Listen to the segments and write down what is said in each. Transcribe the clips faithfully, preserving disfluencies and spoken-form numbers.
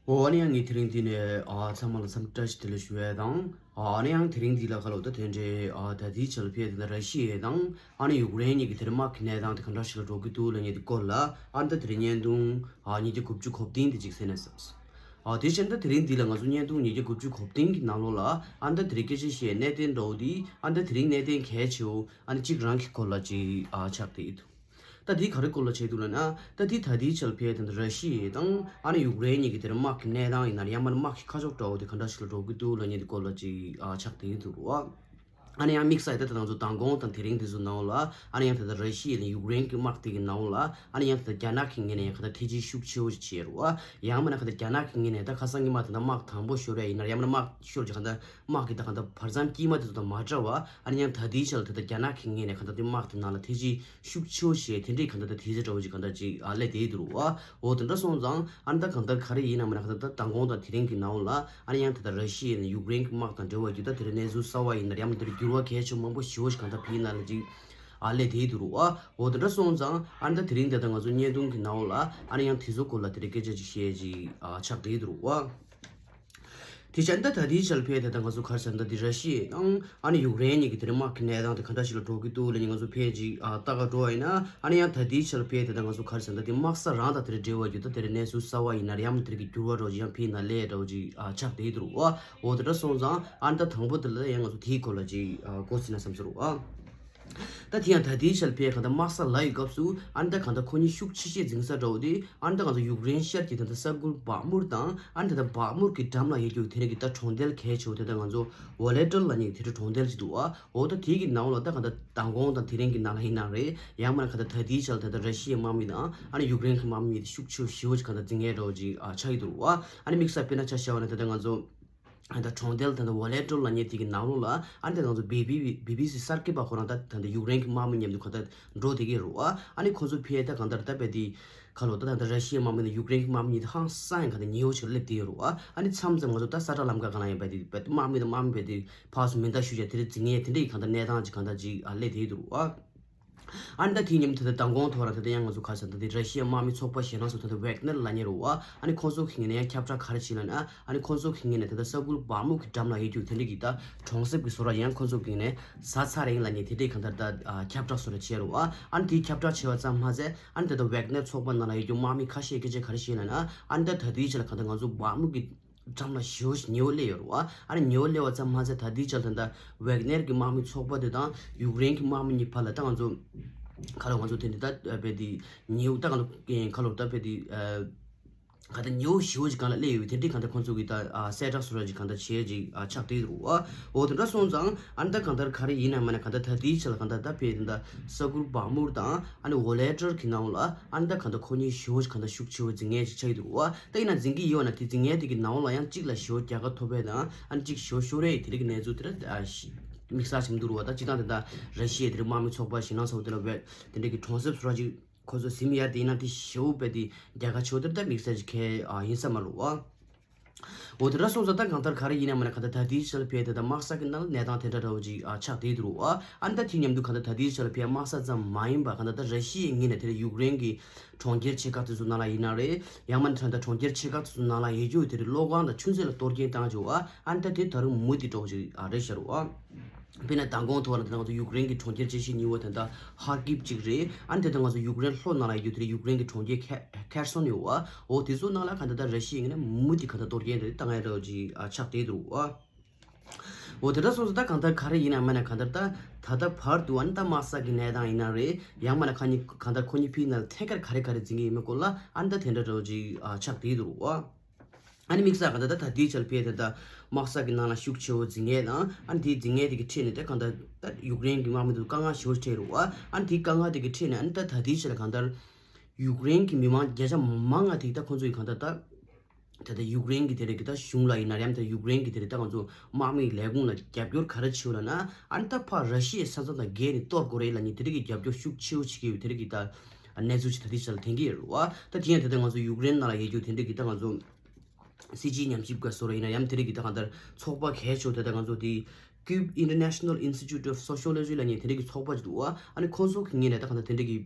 འོ་ཨ་ནི་ཡང་ངས་དེ་རིང་འདི་ནས་ཨ་ཚང་མ་ལ་འཚམས་འདྲི་བཀྲ་ཤིས་བདེ་ལེགས་ཞུ་ཡས་དང་། ཨ་ནི་ཡང་དེ་རིང་འདི་ལ་ཁ་ལོ་ད་དེ་འདྲའི་ཨ་ད་ལྟའི་ཆར་ཕེ་དེ་ད་ར་ཤི་ཡ་དང་ཨ་ནི་ཡུཀ་རེན་གཉིས་ཀྱི་དེ་རིང་དམག་གི་གནས་སྟངས་དེ་ག་འདྲ་ཞིག་ལ་འགྲོ་གི་འདུག་ལབ་མཁན་དེ་སྐོར་ལ་ཨ་ནི་ད་དེ་རིང་བརྙན་ཐུང་ཨ་ཉིས་བརྒྱ་དགུ་བཅུ་གོ་བདུན་དེ་ཅིག་གསན་ན་བསམས། ཨ་དེ་བཞིན་ད་དེ་རིང་འདི་ལ་ང་ཚོ་བརྙན་ཐུང་ཉིས་བརྒྱ་དགུ་བཅུ་གོ་བདུན་གྱི་ནང་ལོགས་ལ་ཨ་ནི་ད་དེ་རིང་སྐད་ཆ་བཤད་གནད་དོན་འདྲ་བོ་དེ་ཨ་ནི་ད་དེ་རིང་གནད་དོན་གལ་ཆེ་བོ་ཨ་ནི་གཅིག་རང་གི་སྐོར་ལ་ཅིག་ཨ་ཆགས་བསྡད་ཡོད་འདུག་ད་དེ་ག་རེ་སྐོར་ལ་བྱས་འདུག་ལབ་ན། ད་དེ་ད་ལྟའི་ཆར་ཕེ་དེ་ད་ར་ཤི་ཡ་དང་ཨ་ནི་ཡུཀ་རེན་གཉིས་ཀྱི་དེ་རིང་དམག་གི་གནས་སྟངས་ཡིན་ན་ཡང་མིན་ན་དམག་གི་ཁ་ཕྱོགས་འདྲ་བོ་དེ་ག་འདྲ་ཞིག་ལ་འགྲོ་གི་འདུག་ལབ་མཁན་དེ་སྐོར་ལ་ཅིག་ཨ་ཆགས་བསྡད་ཡོད་འདུག་རོ། ཨ་ནི་ཡང་དམིགས་བསལ་ད་ད་ང་ཚོ་མདང་དགོང་དང་དེ་རིང་དེ་ཚོ་ནང་ལ་ཨ་ནི་ཡང་ད་ད་ར་ཤི་ཡ་ནས་ཡུཀ་རེན་གྱི་དམག་དེ་གི་ནང་ལ་ཨ་ནི་ཡང་ད་ད་རྒྱ་ནག་གི་ངོས་ནས་ཡང་ག་ད་ཐེ་ཇུས་ཤུགས་ཆེ་བོ་ཞིག་བྱས་རོ། ཡང་མིན་ན་ག་ད་རྒྱ་ནག་གི་ངོས་ནས་ད་ཁ་སང་ཉི་མ་དེ་ད་དམག་དང་པོ་ཤོར་ཡ་ཡིན་ན་ཡང་མིན་ན་དམག་ཤོར་གྱི་ག་ད་དམག་གི་ད་ག་ད་བར་མཚམས་དཀྱིལ་མ་དེ་ཚོ་དང་མ་འདྲ་བ་ཨ་ནི་ཡང་ད་ལྟའི་ཆར་ད་ད་རྒྱ་ནག་གི་ངོས་ནས་ག་ད་དེ་དམག་དེ་ནང་ལ་ཐེ་ཇུས་ཤུགས་ཆེ་བོ་བྱས་དེ་འདྲའི་ག་ད་ད་དེ་ཚོ་འདྲ་བོ་ཅིག་ག་ད་ཅིག་ཨ་ལས་དེ་འདུག་རོ། འོ་དེ་འདྲ་སོང་ཙང་ཨ་ནི་ད་གང་ལྟར་ག་རེ་ཡིན་ན་མིན་ན་གང་ལྟར་ད་མདང་དགོང་དང་དེ་རིང་གི་ནང་ལ་ཨ་ནི་ཡང་ད་ལྟ་ར་ཤི་ཡ་ནས་ཡུཀ་རེན་གྱི་དམག་དང་འབྲེལ་བ་རྒྱུ་ད་དེ་རིང་གནས་ཚུལ་གསར་བ་ཡིན་ན་ཡང་དེར་འགྱུར་བ་གལ་ཆེ་མང་པོ་ཞེ་པོ་ཞིག་གང་ལྟར་ཕི་ཡིན་ན་ལ་ཅིག་ཨ་ལས་དེ་འདུག་རོ། འོ་དེ་འདྲ་སོང་ཙང་ཨ་ནི་ད་དེ་རིང་ད་ལྟ་ང་ཚོ་བརྙན་ཐུང་གི་ནང་ལ་ཨ་ནི་ཡང་དེ་ཚོ་སྐོར་ལ་དེ་རིང་སྐད་ཆ་ཅིག་བཤད་ཅིག་ཨ་ཆགས་དེ་འདུག་རོ། དེ་བྱས་ད་ད་ལྟའི་ཆར་ཕེ་དེ་ད་ང་ཚོ་ག་རེ་ཟེར་ན་ད་དེ་ར་ཤི་ཡ་དང་ཨ་ནི་ཡུཀ་རེན་གཉིས་ཀྱི་དེ་རིང་དམག་གི་གནས་སྟངས་དེ་ག་འདྲ་ཞིག་ལ་འགྲོ་གི་འདུག་ལབ་ནི་ང་ཚོ་ཕེ་ཅིག་ཨ་ལྟ་ག་འགྲོ་བ་ཡིན་ན་ཨ་ནི་ཡང་ད་ལྟའི་ཆར་ཕེ་དེ་ད་ང་ཚོ་ག་རེ་ཟེར་ན་ད་དེ་དམག་ས་རང་དང་དེ་རིང་འབྲེལ་བ་རྒྱུ་ད་དེ་རིང་གནས་ཚུལ་གསར་བ་ཡིན་ན་ཡང་དེ་རིང་གི་འགྱུར་བ་འདྲ་བོ་ཅིག་ཡང་ཕེ་ན་ལས་འདྲ་བོ་ཅིག་ཨ་ཆགས་བསྡད་འདུག་རོ། འོ་དེ་འདྲ་སོང་ཙང་ཨ་ནི་ད་དང་པོ་དེ་ལ་ཡང་ང་ཚོ་དེའི་སྐོར་ལ་ཅིག་ཨ་གོ་ཟིན་ན་བསམ་ཟེར་རོ། ཨ། ད་དེ་ཡང་ད་ལྟའི་ཆར་ཕེ་གང་ལྟར་དམག་ས་ལ་ཡི་སྐབས་སུ་ཨ་ནི་ད་གང་ལྟར་ཁོ་གཉིས་ཤུགས་ཆེ་ཤོས་འཛིང་ས་འདྲ་བོ་དེ་ཨ་ནི་ད་ང་ཚོ་ཡུཀ་རེན་ཤར་གྱི་ད་ལྟ་ས་ཁུལ་བག་མུར་དང་ཨ་ནི་ད་ལྟ་བག་མུར་གྱི་འགྲམ་ལ་ཡོད་རྒྱུ་དེ་རིང་གི་ད་གྲོང་རྡལ་གལ་ཆེ་བོ་དེ་ད་ང་ཚོ་ཝོ་ལེ་ཏོར་ལབ་མཁན་དེ་འདྲ་གྲོང་རྡལ་ཅིག་འདུག་ཨ། འོ་ད་དེ་གི་ནང་ལ་ད་གང་ལྟར་མདང་དགོང་དང་དེ་རིང་གི་ནང་ལ་ཡིན་ན་རེད། ཡང་མིན་ན་གང་ལྟར་ད་ལྟའི་ཆར་ད་ལྟ་ར་ཤི་ཡའི་དམག་མི་དང་ཨ་ནི་ཡུཀ་རེན་གྱི་དམག་མི་དེ་ཤུགས་ཆེ་ཤོས་ཅིག་གང་ལྟར་འཛིང་ཡས་འདྲ་བོ་ཅིག་ཨ་ཆགས་ཀྱི་འདུག་རོ། ཨ་ནི་དམིགས་བསལ་དཔེར་ན་ཆ་བཞག་པ་ན་ད་ལྟ་ང་ཚོ་ད་ལྟ་གྲོང་རྡལ་ད་ལྟ་ཝོ་ལེ་ཏོར་ལབ་མཁན་དེ་གི་ནང་ལོགས་ལ་ཨ་ནི་ད་ང་ཚོ་བི་བི་བི་བི་སི་གསར་སྐྱེས་པ་ཁོ་རང་ད་ད་ལྟ་ཡུཀ་རེན་གྱི་དམག་མི་མཉམ་དུ་གང་ལྟར་འགྲོ་བསྡད་ཀྱི་རེད་བ། ཨ་ནི་ཁོ་ཚོ་ཕེ་ད་གང་ལྟར་ད་བས་དེ་ཁ་ལོ་ད་ད་ལྟ་ར་ཤི་ཡའི་དམག་མི་དང་ཡུཀ་རེན་གྱི་དམག་མི་གཉིས་དེ་ཧང་སང་ཡང་གང་ལྟར་ཉེ་བོ་ཞིག་སླེབས་བསྡད་ཡོད་རེད་བ། ཨ་ནི་མཚམས་མཚམས་ང་ཚོ་ད་ས་ཁྲ་ལམ་ཁ་གང་ལ་ཡང་བས་དེ་བས་དམག་མི་དང་དམག་མི་བས་དེ་ཕར་ཚུར་མེ་མདའ་གཞུ་བྱས་དེ་འདྲ་འཛིང་ཡས་དེ་འདྲ་ཡི་གང་ལྟར་གནས་སྟངས་ཅིག་གང་ལྟར་ཅིག་ཨ་སླེབས་བསྡད་ཡོད་རེད་བ། ཨ་ནི་ད་དེའི་མཉམ་དུ་ད་ལྟ་མདང་དགོང་ཐོག་ར་ད་ལྟ་ཡང་ང་ཚོ་ག་རེ་ཟེར་ན་ད་ལྟ་ར་ཤི་ཡའི་དམག་མི་ཚོགས་པ་ཞེད་སྣང་ཚོགས་ད་ལྟ་ཝེག་ནེར་ལབ་མཁན་རེད་བ། ཨ་ནི་ཁོང་ཚོ་གི་ངོས་ནས་ཡང་ཁྱབ་བསྒྲགས་ག་རེ་བྱས་ལབ་ན། ཨ་ནི་ཁོང་ཚོ་གི་ངོས་ནས་ད་ལྟ་ས་ཁུལ་བག་མུག་གི་འགྲམ་ལ་ཡོད་རྒྱུ་དེ་འདྲ་གི་ད་གྲོང་གསེབ་ཀྱི་བཟོ་གྲྭ་ཡང་ཁོང་ཚོ་གི་ངོས་ནས་ཟ་ཚར་ཡིན་ལབ་མཁན་དེ་འདྲའི་གང་ལྟར་ད་ཁྱབ་བསྒྲགས་བཟོ་གྲྭ་བྱས་རེད་བ། ཨ་ནི་དེའི་ཁྱབ་བསྒྲགས་བྱས་པ་ཙམ་མ་ཟད་ཨ་ནི་ད་ལྟ་ཝེག་ནེར་ཚོགས་པ་ནང་ལ་ཡོད་རྒྱུ་དམག་མི་ཁ་ཤས་སྐད་ཆ་ག་རེ་བཤད་ལབ་ན། ཨ་ནི་ད་ད་ལྟའི་ཆ་ལ་གང་ལྟར་ང་ཚོ་བག་མུག་གི་འགྲམ་ལ་ཞེ་པོ་ཞིག་ཉེ་བོ་སླེབས་ཡོད་རེད་བ། ཨ་ནི་ཉེ་བོ་སླེབས་པ་ཙམ་མ་ཟད་ད་ལྟའི་ཆར་ད་ལྟ་ཝེག་ནེར་གྱི་དམག་མི་ཚོགས་པ་དེ་དང་ཡུཀ་རེན་གྱི་དམག་མི་གཉིས་བར་ལ་ད་ང་ཚོ་ཁ་ལོ་ང་ཚོ་དེ་འདྲ་ད་བས་དེ་ཉེ་བོ་ད་ག་ལོ་ཁ་ལོ་ད་བས་དེ་ག་ད་ཉེ་བོ་ཞེ་པོ་ཞིག་གང་ལ་སླེབས་ཡོད་དེ་འདྲའི་གང་ལྟར་ཁོང་ཚོ་གི་ད་གསལ་བསྒྲགས་སུ་ར་ཅིག་གང་ལྟར་བྱས་ཅིག་ཆགས་བསྡད་འདུག་བ། འོ་དེ་འདྲ་སོང་ཙང་ཨ་ནི་ད་གང་ལྟར་ག་རེ་ཡིན་ན་མིན་ན་གང་ལྟར་ད་ལྟའི་ཆ་ལ་གང་ལྟར་ད་བས་དེ་འདྲ་ས་ཁུལ་བག་མུར་དང་ཨ་ནི་ཝོ་ལེ་ཏོར་གྱི་ནང་ལ་ཨ་ནི་ད་གང་ལྟར་ཁོ་གཉིས་ཞེ་པོ་ཞིག་གང་ལྟར་ཤུགས་ཆེ་བོ་འཛིང་མཁན་ཞིག་ཆགས་ཀྱི་འདུག་བ། ད་ཡིན་ན་འཛིང་གི་ཡོད་ན་དེ་འཛིང་མཁན་དེ་གི་ནང་ལ་ཡང་གཅིག་ལ་ཞེ་པོ་རྒྱལ་ཁ་ཐོབ་པས་དང་ཨ་ནི་གཅིག་ཞེ་པོ་ཤོར་རེད་དེ་རིགས་གནས་ཚུལ་དེ་འདྲ་ཨ་ཤི་དམིགས་བསལ་བྱེད་མི་འདུག་རུ་བ། ད་སྤྱིར་བཏང་དེ་འདྲ་ར་ཤི་ཡའི་དེ་རིགས་དམག་མི་ཚོགས་པ་ཞེད་སྣང་ཚ་བོ་དེ་ལ་བས་དེ་འདྲ་གི་གྲོང་གསེབ་སུ་ར་ཅིག་ཁོ་ཚོ་ཟིན་ཡར་དེ་ཡིན་ན་དེ་ཞེ་པོ་བས་དེ་རྒྱལ་ཁ་ཆེ་བོ་དེ་འདྲ་དམིགས་བསལ་ཅིག་ཁེལ་ཨ་ཡིན་ས་མ་རུ་བ། འོ་དེ་འདྲ་སོང་ཙང་ད་གང་ལྟར་ག་རེ་ཡིན་ན་མིན་ན་གང་ལྟར་ད་ལྟའི་ཆར་ཕེ་དེ་ད་དམག་ས་གི་ནང་ལ་གནས་སྟངས་དེ་འདྲ་འདྲ་བོ་ཅིག་ཨ་ཆགས་བསྡད་འདུག་རུ་བ། ཨ་ནི་ད་དེ་མཉམ་དུ་གང་ལྟར་ད་ལྟའི་ཆར་ཕེ་དམག་ས་ཙམ་མ་ཡིན་པ་གང་ལྟར་ད་ར་ཤི་ཡའི་ངོས་ནས་དེ་རིང་ཡུཀ་རེན་གྱི་གྲོང་ཁྱེར་ཆེ་ཁག་དེ་ཚོ་ནང་ལ་ཡིན་ན་རེད། ཡང་མིན་ད་ལྟ་གྲོང་ཁྱེར་ཆེ་ཁག་དེ་ཚོ་ནང་ལ་ཡོད་རྒྱུ་དེ་རིང་གློག་ཁང་དང་ཆུ་མཛོད་ལ་གཏོར་སྐྱོན་བཏང་བྱུང་བ། ཨ་ནི་ད་དེ་ད་རུང་མུ་མཐུད་འགྲོ་བཞིན་ཨ་རེད་ཤག་རུ་བ། དཔེར་ན་མདང་དགོང་ཐོག་ལ་ད་ང་ཚོ་ཡུཀ་རེན་གྱི་གྲོང་ཁྱེར་ཆེ་ཤོས་གཉིས་པོ་དེ་འདྲ་ཧར་ཀིབ་གཅིག་རེད། ཨ་ནི་དེ་ད་ང་ཚོ་ཡུཀ་རེན་ལྷོ་ནང་ལ་ཡོད་རྒྱུ་དེ་རིང་ཡུཀ་རེན་གྱི་གྲོང་ཁྱེར་ཁེ་ཁེར་སོན་ཡོད་བ། འོ་དེ་ཚོ་ནང་ལ་གང་ལྟར་ད་ར་ཤི་ཡའི་ངོས་ནས་མུ་མཐུད་གང་ལྟར་གཏོར་སྐྱོན་དེ་བཏང་ཡ་འདྲ་བོ་ཅིག་ཨ་ཆགས་བསྡད་འདུག་རུ་བ། འོ་དེ་འདྲ་སོང་ཙང་ད་གང་ལྟར་ག་རེ་ཡིན་ན་མིན་ན་གང་ལྟར་ད་ད་ལྟ་བར་དུ་ཨ་ནི་ད་དམག་ས་གི་གནས་སྟངས་ཡིན་ན་རེད། ཡང་མིན་ན་ཁ་ཉིན་གང་ལྟར་ཁོ་གཉིས་ཕི་ནང་ཐད་ཀར་ག་རེ་ག་རེ་འཛིང་གི་ཡིན་མིན་སྐོར་ལ་ཨ་ནི་ད་དེ་འདྲ་འདྲ་བོ་ཅིག་ཨ་ཆགས་བསྡད་འདུག་རུ་བ། ཨ་ནི་དམིགས་བསལ་གང་ལྟར་ད་ད་ལྟའི་ཆར་ཕེ་དེ་ད་དམག་ས་གི་ནང་ལ་ཤུགས་ཆེ་བོ་འཛིང་ཡས་དང་ཨ་ནི་དེའི་འཛིང་ཡས་དེ་གི་ཁྲོད་ནས་ད་གང་ལྟར་ད་ཡུཀ་རེན་གྱི་དམག་མི་ཚོ་དཀའ་ངལ་ཞེ་པོ་འཕྲད་རུ་བ། ཨ་ནི་དེའི་དཀའ་ངལ་དེ་གི་ཁྲོད་ནས་ཨ་ནི་ད་ད་ལྟའི་ཆར་གང་ལྟར་ཡུཀ་རེན་གྱི་མི་མང་བརྒྱ་ཆ་མང་ང་དེ་ད་ཁོང་ཚོ་ཡི་གང་ལྟར་ད་ད་ལྟ་ཡུཀ་རེན་གྱི་དེ་རིགས་ཀྱི་ད་གཞུང་ལ་ཡིན་ན་ཡང་ད་ཡུཀ་རེན་གྱི་དེ་རིགས་ད་ང་ཚོ་དམག་མིའི་ལས་ཁུངས་ལ་རྒྱབ་སྐྱོར་ག་རེ་བྱེད་ལབ་ན། ཨ་ནི་ད་ཕར་ར་ཤི་ཡའི་ས་མཚམས་དང་བརྒལ་ནས་གཏོར་དགོས་རེད་ལབ་མཁན་དེ་རིགས་ཀྱི་རྒྱབ་སྐྱོར་ཤུགས་ཆེ་བོ་བྱེད་ཀྱི་ཡོད་དེ་རིགས་ཀྱི་ད་གནས་ཚུལ་ཞིག་ད་ལྟའི་ཆར་ལ་ཐོན་གྱི་ཡོད་རེད་བ། ད་དེ་ཡང་དེ་ལྟར་ང་ཚོ་ཡུཀ་རེན་ནང་ལ་ཡོད་རྒྱུ་དེ་འདྲ་གི་ད་ང་ཚོ་སྲིད་སྤྱིའི་ཉམས་ཞིབ་འགའ་བཟོ་ར་ཡིན་ན་ཡང་དེ་རིགས་ཀྱི་ད་གང་ལྟར་ཚོགས་པ་གལ་ཆེ་བོ་དེ་ད་ང་ཚོ་དེ་Cube International Institute of Sociology ལབ་མཁན་དེ་འདྲ་གི་ཚོགས་པ་ཅིག་འདུག་བ། ཨ་ནི་ཁོང་ཚོ་གི་ངོས་ནས་ད་གང་ལྟར་དེ་འདྲ་གི་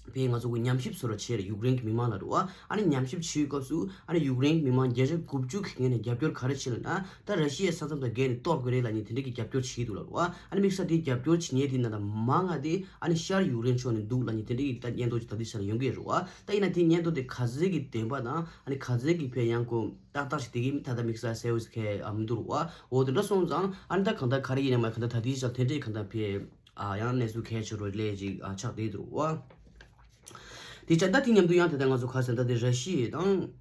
པས་ང་ཚོ་གི་ཉམས་ཞིབ་བཟོ་འདྲ་བྱས་རེད། ཡུཀ་རེན་གྱི་མི་མང་ལ་རེད་བ། ཨ་ནི་ཉམས་ཞིབ་བྱེད་སྐབས་སུ་ཨ་ནི་ཡུཀ་རེན་གྱི་མི་མང་བརྒྱ་ཆ་དགུ་བཅུ་གི་ངོས་ནས་རྒྱབ་སྐྱོར་ག་རེ་བྱས་ལབ་ན། ད་ར་ཤི་ཡའི་ས་མཚམས་དང་བརྒལ་ནས་གཏོར་དགོས་རེད་ལབ་མཁན་དེ་འདྲ་གི་རྒྱབ་སྐྱོར་བྱེད་ཀྱི་འདུག་ལབ་རེད་བ། ཨ་ནི་དམིགས་བསལ་དེ་རྒྱབ་སྐྱོར་བྱེད་མཁན་དེ་ནང་ལ་མང་ང་དེ་ཨ་ནི་ཤར་ཡུཀ་རེན་ཕྱོགས་ནས་འདུག་ལབ་མཁན་དེ་འདྲ་གི་ད་སྙན་ཐོ་ཅིག་ད་ལྟའི་ཆར་ཡོང་གི་རེད་བ། ད་ཡིན་ན་དེ་སྙན་ཐོ་དེ་ག་ཚོད་ཀྱི་བདེན་པ་དང་ཨ་ནི་ག་ཚོད་ཀྱི་ཕན་ཡང་གོ་ཏག་ཏག་ཞིག་དེ་གི་ད་ལྟ་དམིགས་བསལ་གསལ་བོ་ཞིག་ག་མི་འདུག་རེད་བ། འོ་དེ་འདྲ་སོང་ཙང་ཨ་ནི་ད་གང་ལྟར་ག་རེ་ཡིན་ན་མ་གང་ལྟར་ད་ལྟའི་ཆར་དེ་འདྲའི་གང་ལྟར་ཕན། ཨ་ཡང་གནས་ཚུལ་གལ་ཆེ་རུ་ལས་ཅིག་ཨ་ཆགས་བསྡད་འདུག་བ། དེ་ཆ་ད་དེ་མཉམ་དུ་ཡང་དེ་ལྟར་ང་ཚོ་ག་ཟེར་ད་དེ་ར་ཤི་ཡ་དང་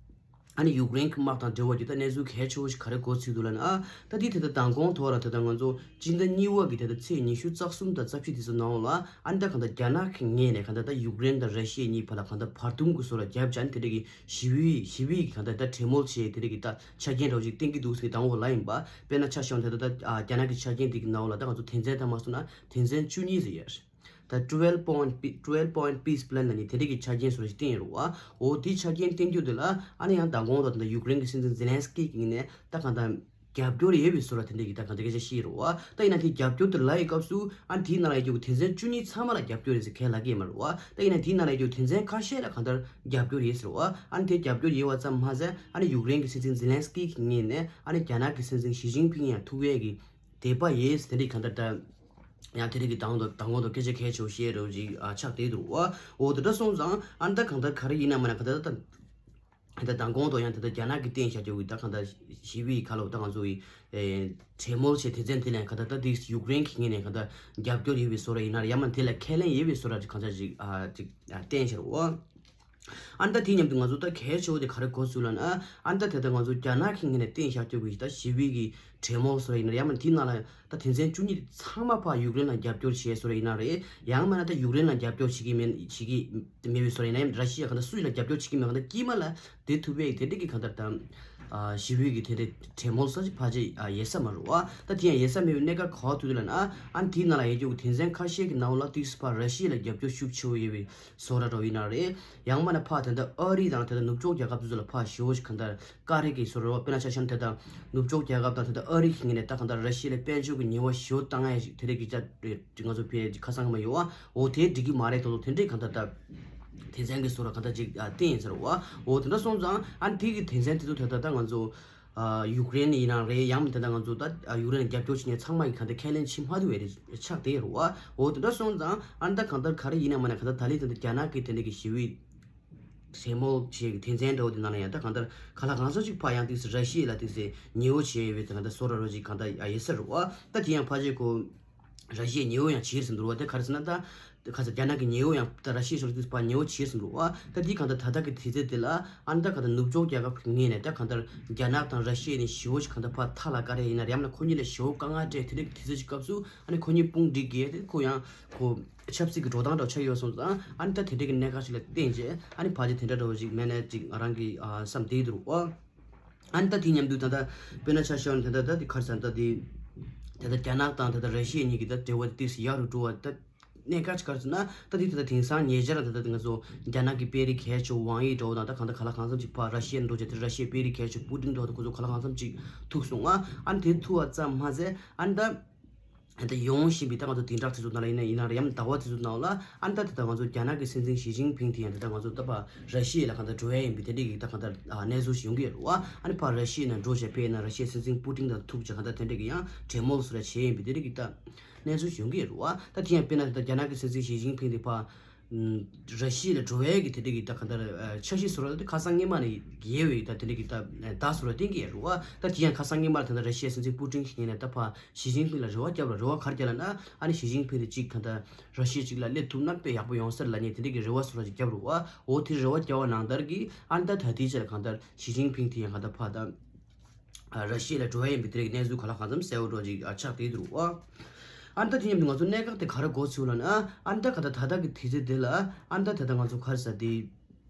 ཨ་ནི་ཡུཀ་རེན་གྱི་དམག་དང་འབྲེལ་བ་རྒྱུ་ད་གནས་ཚུལ་གལ་ཆེ་བོ་ཞིག་ག་རེ་གོ་ཚུལ་འདུག་ལབ་ན། ཨ་ད་དེ་དེ་ལྟར་མདང་དགོང་ཐོག་ར་དེ་ལྟར་ང་ཚོ་སྤྱི་ཟླ་གཉིས་པ་གི་དེ་ལྟར་ཚེས་ཉི་ཤུ་རྩ་གསུམ་དང་རྩ་བཞི་དེ་ཚོ་ནང་ལ་ཨ་ནི་ད་གང་ལྟར་རྒྱ་ནག་གི་ངོས་ནས་གང་ལྟར་ད་ཡུཀ་རེན་དང་ར་ཤི་ཡ་གཉིས་བར་ལ་གང་ལྟར་བར་འདུམ་གྱི་བཟོ་འདྲ་བརྒྱབ་བྱས་ནས་དེ་འདྲ་གི་ཞི་བའི་ཞི་བའི་གི་གང་ལྟར་ད་གྲོས་མོལ་བྱས་དེ་འདྲ་གི་ད་ཆ་རྐྱེན་འདྲ་བོ་ཞིག་བཏིང་གི་འདུག་ཟེར་གི་དང་པོ་ལ་ཡིན་པ། དཔེར་ན་ཆ་བཞག་ན་ད་ལྟ་ད་རྒྱ་ནག་གི་ཆ་རྐྱེན་འདི་གི་ནང་ལ་ད་ང་ཚོ་དོན་ཚན་ད་མ་སོང་ན་དོན་ཚན་བཅུ་གཉིས་ཟེར་ཡ། ད་twelve point twelve point peace plan ལ་ནི་དེ་འདྲ་གི་ཆ་རྐྱེན་སོགས་ཞིག་བཏིང་ཡོད་རེད་བ། འོ་དེའི་ཆ་རྐྱེན་བཏིང་རྒྱུ་དེ་ལ་ཨ་ནི་ཡང་མདང་དགོང་དང་ད་ཡུཀ་རེན་གི་སྲིད་འཛིན་ཛེ་ལན་སི་ཀི་གི་ངོས་ནས་ད་གང་ལྟར་རྒྱབ་སྐྱོར་ཡོད་པའི་བཟོ་འདྲ་དེ་འདྲ་གི་ད་གང་ལྟར་སྐད་ཆ་བཤད་ཡོད་རེད་བ། ད་ཡིན་ན་དེ་རྒྱབ་སྐྱོར་དེ་ལབ་ཡི་སྐབས་སུ་ཨ་ནི་དེའི་ནང་ལ་ཡོད་རྒྱུ་དོན་ཚན་བཅུ་གཉིས་ཚང་མ་ལ་རྒྱབ་སྐྱོར་རེད་ཟེར་གང་ལབ་ཀྱི་ཡོད་མ་རེད་བ། ད་ཡིན་ན་དེའི་ནང་ལ་ཡོད་རྒྱུ་དོན་ཚན་ཁ་ཤས་ལ་གང་ལྟར་རྒྱབ་སྐྱོར་ཡོད་ཟེར་བ། ཨ་ནི་དེ་རྒྱབ་སྐྱོར་ཡོད་པ་ཙམ་མ་ཟད་ཨ་ནི་ཡུཀ་རེན་གི་སྲིད་འཛིན་ཛེ་ལན་སི་ཀི་གི་ངོས་ནས་ཨ་ནི་རྒྱ་ནག་གི་སྲིད་འཛིན་ཞི་ཅིན་ཕིང་ཡང་ཐུག་ཡས་ཀྱི་དད་པ་ཡོད་ཟེར་དེ་འདྲའི་གང་ལྟར་ད་ཡང་དེ་རིགས་ཀྱི་དང་དུ་དང་པོ་དུ་སྐད་ཆ་གལ་ཆེ་བོ་བཤད་རོགས་ཅིག་ཨ་ཆགས་བསྡད་འདུག་བ། འོ་དེ་འདྲ་སོང་ཙང་ཨ་ནི་ད་གང་ལྟར་ག་རེ་ཡིན་ན་མ་ན་གང་ལྟར་ད་ད་དང་གོང་དུ་ཡང་དེ་ལྟར་རྒྱ་ནག་གི་བསྟན་བཞག་རྒྱུ་གི་ད་གང་ལྟར་ཞི་བའི་ཁ་ལོ་ད་ང་ཚོ་གི་གྲོས་མོལ་བྱས་དེ་ཚན་དེ་ལན་གང་ལྟར་ད་དེ་ཡུཀ་རེན་གྱི་ངོས་ནས་གང་ལྟར་རྒྱབ་སྐྱོར་ཡོད་པའི་བཟོ་འདྲ་ཡིན་ན་ཡང་མ་དེ་ལ་ཁས་ལེན་ཡོད་པའི་བཟོ་འདྲ་ཅིག་གང་ལྟར་ཅིག་ཨ་ཅིག་བསྟན་བཞག་རོགས། ཨ་ནི་ད་དེ་མཉམ་དུ་ང་ཚོ་ད་གལ་ཆེ་བོ་དེ་ག་རེ་གོ་ཚུལ་ལབ་ན། ཨ་ནི་ད་དེ་ལྟར་ང་ཚོ་རྒྱ་ནག་གི་ངོས་ནས་བསྟན་བཞག་རྒྱུ་གི་ད་ཞི་བའི་གི་གྲོས་མོལ་བཟོ་འདྲ་ཡིན་ན་ཡང་མ་དེའི་ནང་ལ་ད་དོན་ཚན་བཅུ་གཉིས་དེ་ཚང་མ་ཕར་ཡུཀ་རེན་ལ་རྒྱབ་སྐྱོར་བྱས་བཟོ་འདྲ་ཡིན་ན་རེད། ཡང་མིན་ན་ད་ཡུཀ་རེན་ལ་རྒྱབ་སྐྱོར་བྱེད་ཀྱི་མིན་བྱེད་ཀྱི་མེད་པའི་བཟོ་འདྲ་ཡིན་ན་ཡང་ར་ཤི་ཡ་གང་ལྟར་སུ་ཡིན་ལ་རྒྱབ་སྐྱོར་བྱེད་ཀྱི་མེད་གང་ལྟར་དཀྱིལ་མ་ལ་དེ་ཐུབ་པའི་དེ་འདྲ་གི་གང་ལྟར་ད་ཨ་ཞི་བའི་གི་དེ་འདྲ་གྲོས་མོལ་ས་ཅིག་ཕལ་ཆེར་ཨ་ཡོད་ས་མ་རེད་བ། ད་དེ་ཡང་ཡོད་ས་མེད་པའི་གནད་འགག་ག་པར་ཐུག་འདུག་ལབ་ན། ཨ་ནི་དེའི་ནང་ལ་ཡོད་རྒྱུ་གི་དོན་ཚན་ཁ་ཤས་ཀྱི་ནང་ལ་ཏིག་ཙམ་ཕར་ར་ཤི་ཡ་ལ་རྒྱབ་སྐྱོར་ཤུགས་ཆེ་བོ་ཡོད་པའི་བཟོ་འདྲ་འདྲ་བོ་ཡིན་ན་རེད། ཡང་མིན་ན་ཕར་དེ་འདྲ་ཨ་རི་དང་དེ་འདྲ་ནུབ་ཕྱོགས་རྒྱལ་ཁབ་དེ་ཚོ་ལ་ཕར་ཞེ་པོ་ཞིག་གང་ལྟར་དཀའ་རིགས་ཀྱི་བཟོ་འདྲ་བ། དཔེར་ན་ཆ་བཞག་ན་དེ་ལྟར་ནུབ་ཕྱོགས་རྒྱལ་ཁབ་དང་དེ་ལྟར་ཨ་རི་གི་ངོས་ནས་ད་གང་ལྟར་ར་ཤི་ཡ་ལ་དཔལ་འབྱོར་གྱི་ཉེས་པ་ཞེ་པོ་བཏང་ཡ་ཞིག་དེ་འདྲ་གི་ཅག་རེད་ང་ཚོ་ཕལ་ཆེར་ཁ་སང་གི་མ་ཡོད་བ། འོ་དེ་འགྲིག་གི་མ་རེད་དོ་དོ་དེ་འདྲའི་གང་ལྟར་ད་དོན་ཚན་གྱི་བཟོ་འདྲ་གང་ལྟར་ཅིག་ཨ་བསྟན་ཡིན་ཟེར་བ། འོ་དེ་འདྲ་སོང་ཙང་ཨ་ནི་དེ་གི་དོན་ཚན་དེ་ཚོ་དེ་ལྟར་ད་ང་ཚོ་ཨ་ཡུཀ་རེན་ཡིན་ན་རེད། ཡང་མིན་དེ་ལྟར་ང་ཚོ་ད་ཨ་ཡུཀ་རེན་ལ་རྒྱབ་སྐྱོར་བྱེད་མཁན་ཚང་མ་གི་གང་ལྟར་ཁས་ལེན་བྱེད་མ་ཐུབ་པའི་རེད་ཆགས་བསྡད་ཡོད་རེད་བ། འོ་དེ་འདྲ་སོང་ཙང་ཨ་ནི་ད་གང་ལྟར་ག་རེ་ཡིན་ན་མ་ན་གང་ལྟར་ད་ལན་དེ་འདྲ་རྒྱ་ནག་གི་དེ་འདྲ་གི་ཞི་བའི་གྲོས་མོལ་བྱེད་ཀྱི་དོན་ཚན་འདྲ་བོ་དེ་ནང་ལ་ཡང་ད་གང་ལྟར་གང་ལ་གང་འཚམ་ཅིག་ཕར་ཡང་ཏིག་ཙམ་ར་ཤི་ཡ་ལ་ཏིག་ཙམ་ཉེ་བོ་བྱས་ཡོད་པའི་ད་གང་ལྟར་བཟོ་འདྲ་འདྲ་བོ་ཅིག་གང་ལྟར་ཡོད་ས་རེད་བ། ད་དེ་ཡང་ཕལ་ཆེར་ཁོ་ར་ཤི་ཡའི་ཉེ་བོ་ཡང་བྱེད་ཟིན་འདུག་བ། དེ་ག་རེ་ཟེར་ན་ད་ག་ས་རྒྱ་ནག་གི་ཉེ་བོ་ཡང་ད་ར་ཤི་ཡའི་ཕྱོགས་ལ་ཏིག་ཙམ་ཕར་ཉེ་བོ་བྱེད་ཟིན་འདུག་བ། ད་དེ་གང་ལྟར་ད་ལྟ་གི་དུས་ཚོད་དེ་ལ་ཨ་ནི་ད་གང་ལྟར་ནུབ་ཕྱོགས་རྒྱལ་ཁབ་ཀྱི་ངོས་ནས་ད་གང་ལྟར་རྒྱ་ནག་དང་ར་ཤི་ཡ་ནས་ཞེ་པོ་ཞིག་གང་ལྟར་ཕར་ཐག་ལ་བཀར་ཡ་ཡིན་ན་རེད། ཡང་ན་ཁོ་གཉིས་ལ་ཞེ་པོ་དཀའ་ངལ་སྤྲད་དེ་འདྲའི་དུས་ཚོད་ཅིག་སྐབས་སུ་ཨ་ནི་ཁོ་གཉིས་དཔུང་སྒྲིག་གི་དེ་ཁོ་ཡང་ཁོ་ཆབ་སྲིད་ཀྱི་འགྲོ་སྟངས་འདྲ་བོ་ཆགས་ཡོད་སོང་ཙང་། ཨ་ནི་ད་དེ་འདྲའི་གི་གནད་འགག་ཅིག་ལ་བརྟེན་བྱས་ཨ་ནི་ཕལ་ཆེར་དེ་འདྲ་འདྲ་བོ་ཅིག་མེད་ན་ཅིག་ང་རང་གིས་ཨ་བསམ་བསྡད་འདུག་ཨ། ཨ་ནི་ད་དེ་མཉམ་དུ་ད་ལྟ་དཔེར་ན་ཆ་བཞག་ན་ད་ལྟ་ད་དེ་ག་རེ་ཟེར་ན་ད་དེ་ད་ལྟ་རྒྱ་ནག་དང་ད་ལྟ་ར་ཤི་ཡ་གཉིས་ཀྱི་ད་འབྲེལ་བ་དེ་ཏོག་ཙམ་ཡག་རུ་འགྲོ་བ་ད་གནད་འགག་ཅིག་ག་རེ་ཟེར་ན། ད་དེ་ད་ལྟ་དེང་སང་ཉེ་ཆར་ད་ལྟ་ང་ཚོ་རྒྱ་ནག་གི་དཔོན་རིགས་གལ་ཆེ་ཝང་ཡི་འདྲ་བོ་དང་ད་གང་ལྟར་གང་ལ་གང་འཚམ་ཅིག་ཕར་ར་ཤི་ཡ་འགྲོ་བྱས་དེ་ར་ཤི་ཡའི་དཔོན་རིགས་གལ་ཆེ་པུ་ཏིན་འདྲ་བོ་དང་ཁོ་ཚོ་གང་ལ་གང་འཚམ་ཅིག་ཐུག་སོང་ང་། ཨ་ནི་དེ་ཐུག་པ་ཙམ་མ་ཟད་ཨ་ནི་ད། ད་ཡོང་བཞིན་པའི་ད་ང་ཚོ་བདུན་ཕྲག་དེ་ཚོ་ནང་ལ་ཡིན་ན་ཡིན་ན་རེད། ཡང་ཟླ་བ་དེ་ཚོ་ནང་ལ་ཨ་ནི་ད་དེ་ད་ང་ཚོ་རྒྱ་ནག་གི་སྲིད་འཛིན་ཞི་ཅིན་ཕིང་དེ་ཡང་དེ་ད་ང་ཚོ་ད་ཕར་ར་ཤི་ཡ་ལ་གང་ལྟར་འགྲོ་ཡ་ཡིན་པའི་དེ་འདྲའི་གི་ད་གང་ལྟར་གནས་ཚུལ་ཞིག་ཡོང་གི་ཡོད་རེད་བ། ཨ་ནི་ཕར་ར་ཤི་ཡ་ནང་འགྲོ་བྱས་དཔེར་ན་ར་ཤི་ཡའི་སྲིད་འཛིན་པུ་ཏིན་དང་ཐུག་བྱས་གང་ལྟར་དེ་འདྲའི་གི་ཡང་གྲོས་མོལ་བཟོ་འདྲ་བྱས་ཡིན་པའི་དེ་འདྲའི་གི་ད་གནས་ཚུལ་ཞིག་ཡོང་གི་ཡོད་རེད་བ། ད་དེ་ཡང་དཔེར་ན་དེ་ད་རྒྱ་ནག་གི་སྲིད་འཛིན་ཞི་ཅིན་ཕིང་དེ་ཕར་ར་ཤི་ཡ་ལ་འགྲོ་བའི་གི་དེ་འདྲའི་གི་ད་གང་ལྟར་འཆར་གཞི་བཟོ་འདྲ་དེ་ཁ་སང་སྔོན་མ་ནས་ཡོད་པའི་ད་དེ་འདྲའི་གི་ད་བརྡ་བཟོ་འདྲ་བསྟན་གི་ཡོད་རེད་བ། ད་དེ་ཡང་ཁ་སང་སྔོན་མ་ལ་ད་ལྟ་ར་ཤི་ཡའི་སྲིད་འཛིན་པུ་ཏིན་གྱི་ངོས་ནས་ད་ཕར་ཞི་ཅིན་ཕིང་ལ་རེ་བ་བརྒྱབ་ལ། རེ་བ་ག་རེ་བརྒྱབ་ལབ་ན། ཨ་ནི་ཞི་ཅིན་ཕིང་དེ་གཅིག་གང་ལྟར་ར་ཤི་ཡ་གཅིག་ལ་སླེབས་ཐུབ་ན་དཔེ་ཡག་པོ་ཡོང་ས་རེད་ལབ་མཁན་དེ་འདྲའི་གི་རེ་བ་བཟོ་འདྲ་ཅིག་བརྒྱབ་རེད་བ། འོ་དེ་རེ་བ་བརྒྱབ་པ་ནང་ལྟར་གི་ཨ་ནི་ད་ད་ལྟའི་ཆར་གང་ལྟར་ཞི་ཅིན་ཕིང་དེ་ཡང་གང་ལྟར་ཕར་ད་ར་ཤི་ཡ་ལ་འགྲོ་ཡ་ཡིན་པའི་དེ་འདྲའི་གི་གནས་ཚུལ་གང་ལ་གང་འཚམ་གསལ་བོ་འདྲ་ཅིག་ཆགས་བསྡད་འདུག་བ། ཨ་ནི་ད་དེ་མཉམ་དུ་ང་ཚོ་གནད་འགག་དེ་ག་རེ་གོ་ཚུལ་ལབ་ན། ཨ་ནི་ད་གང་ལྟར་ད་ལྟ་གི་དུས་ཚོད་དེ་ལ་ཨ་ནི་ད་ད་ལྟ་ང་ཚོ་ག་རེ་ཟེར་དེ།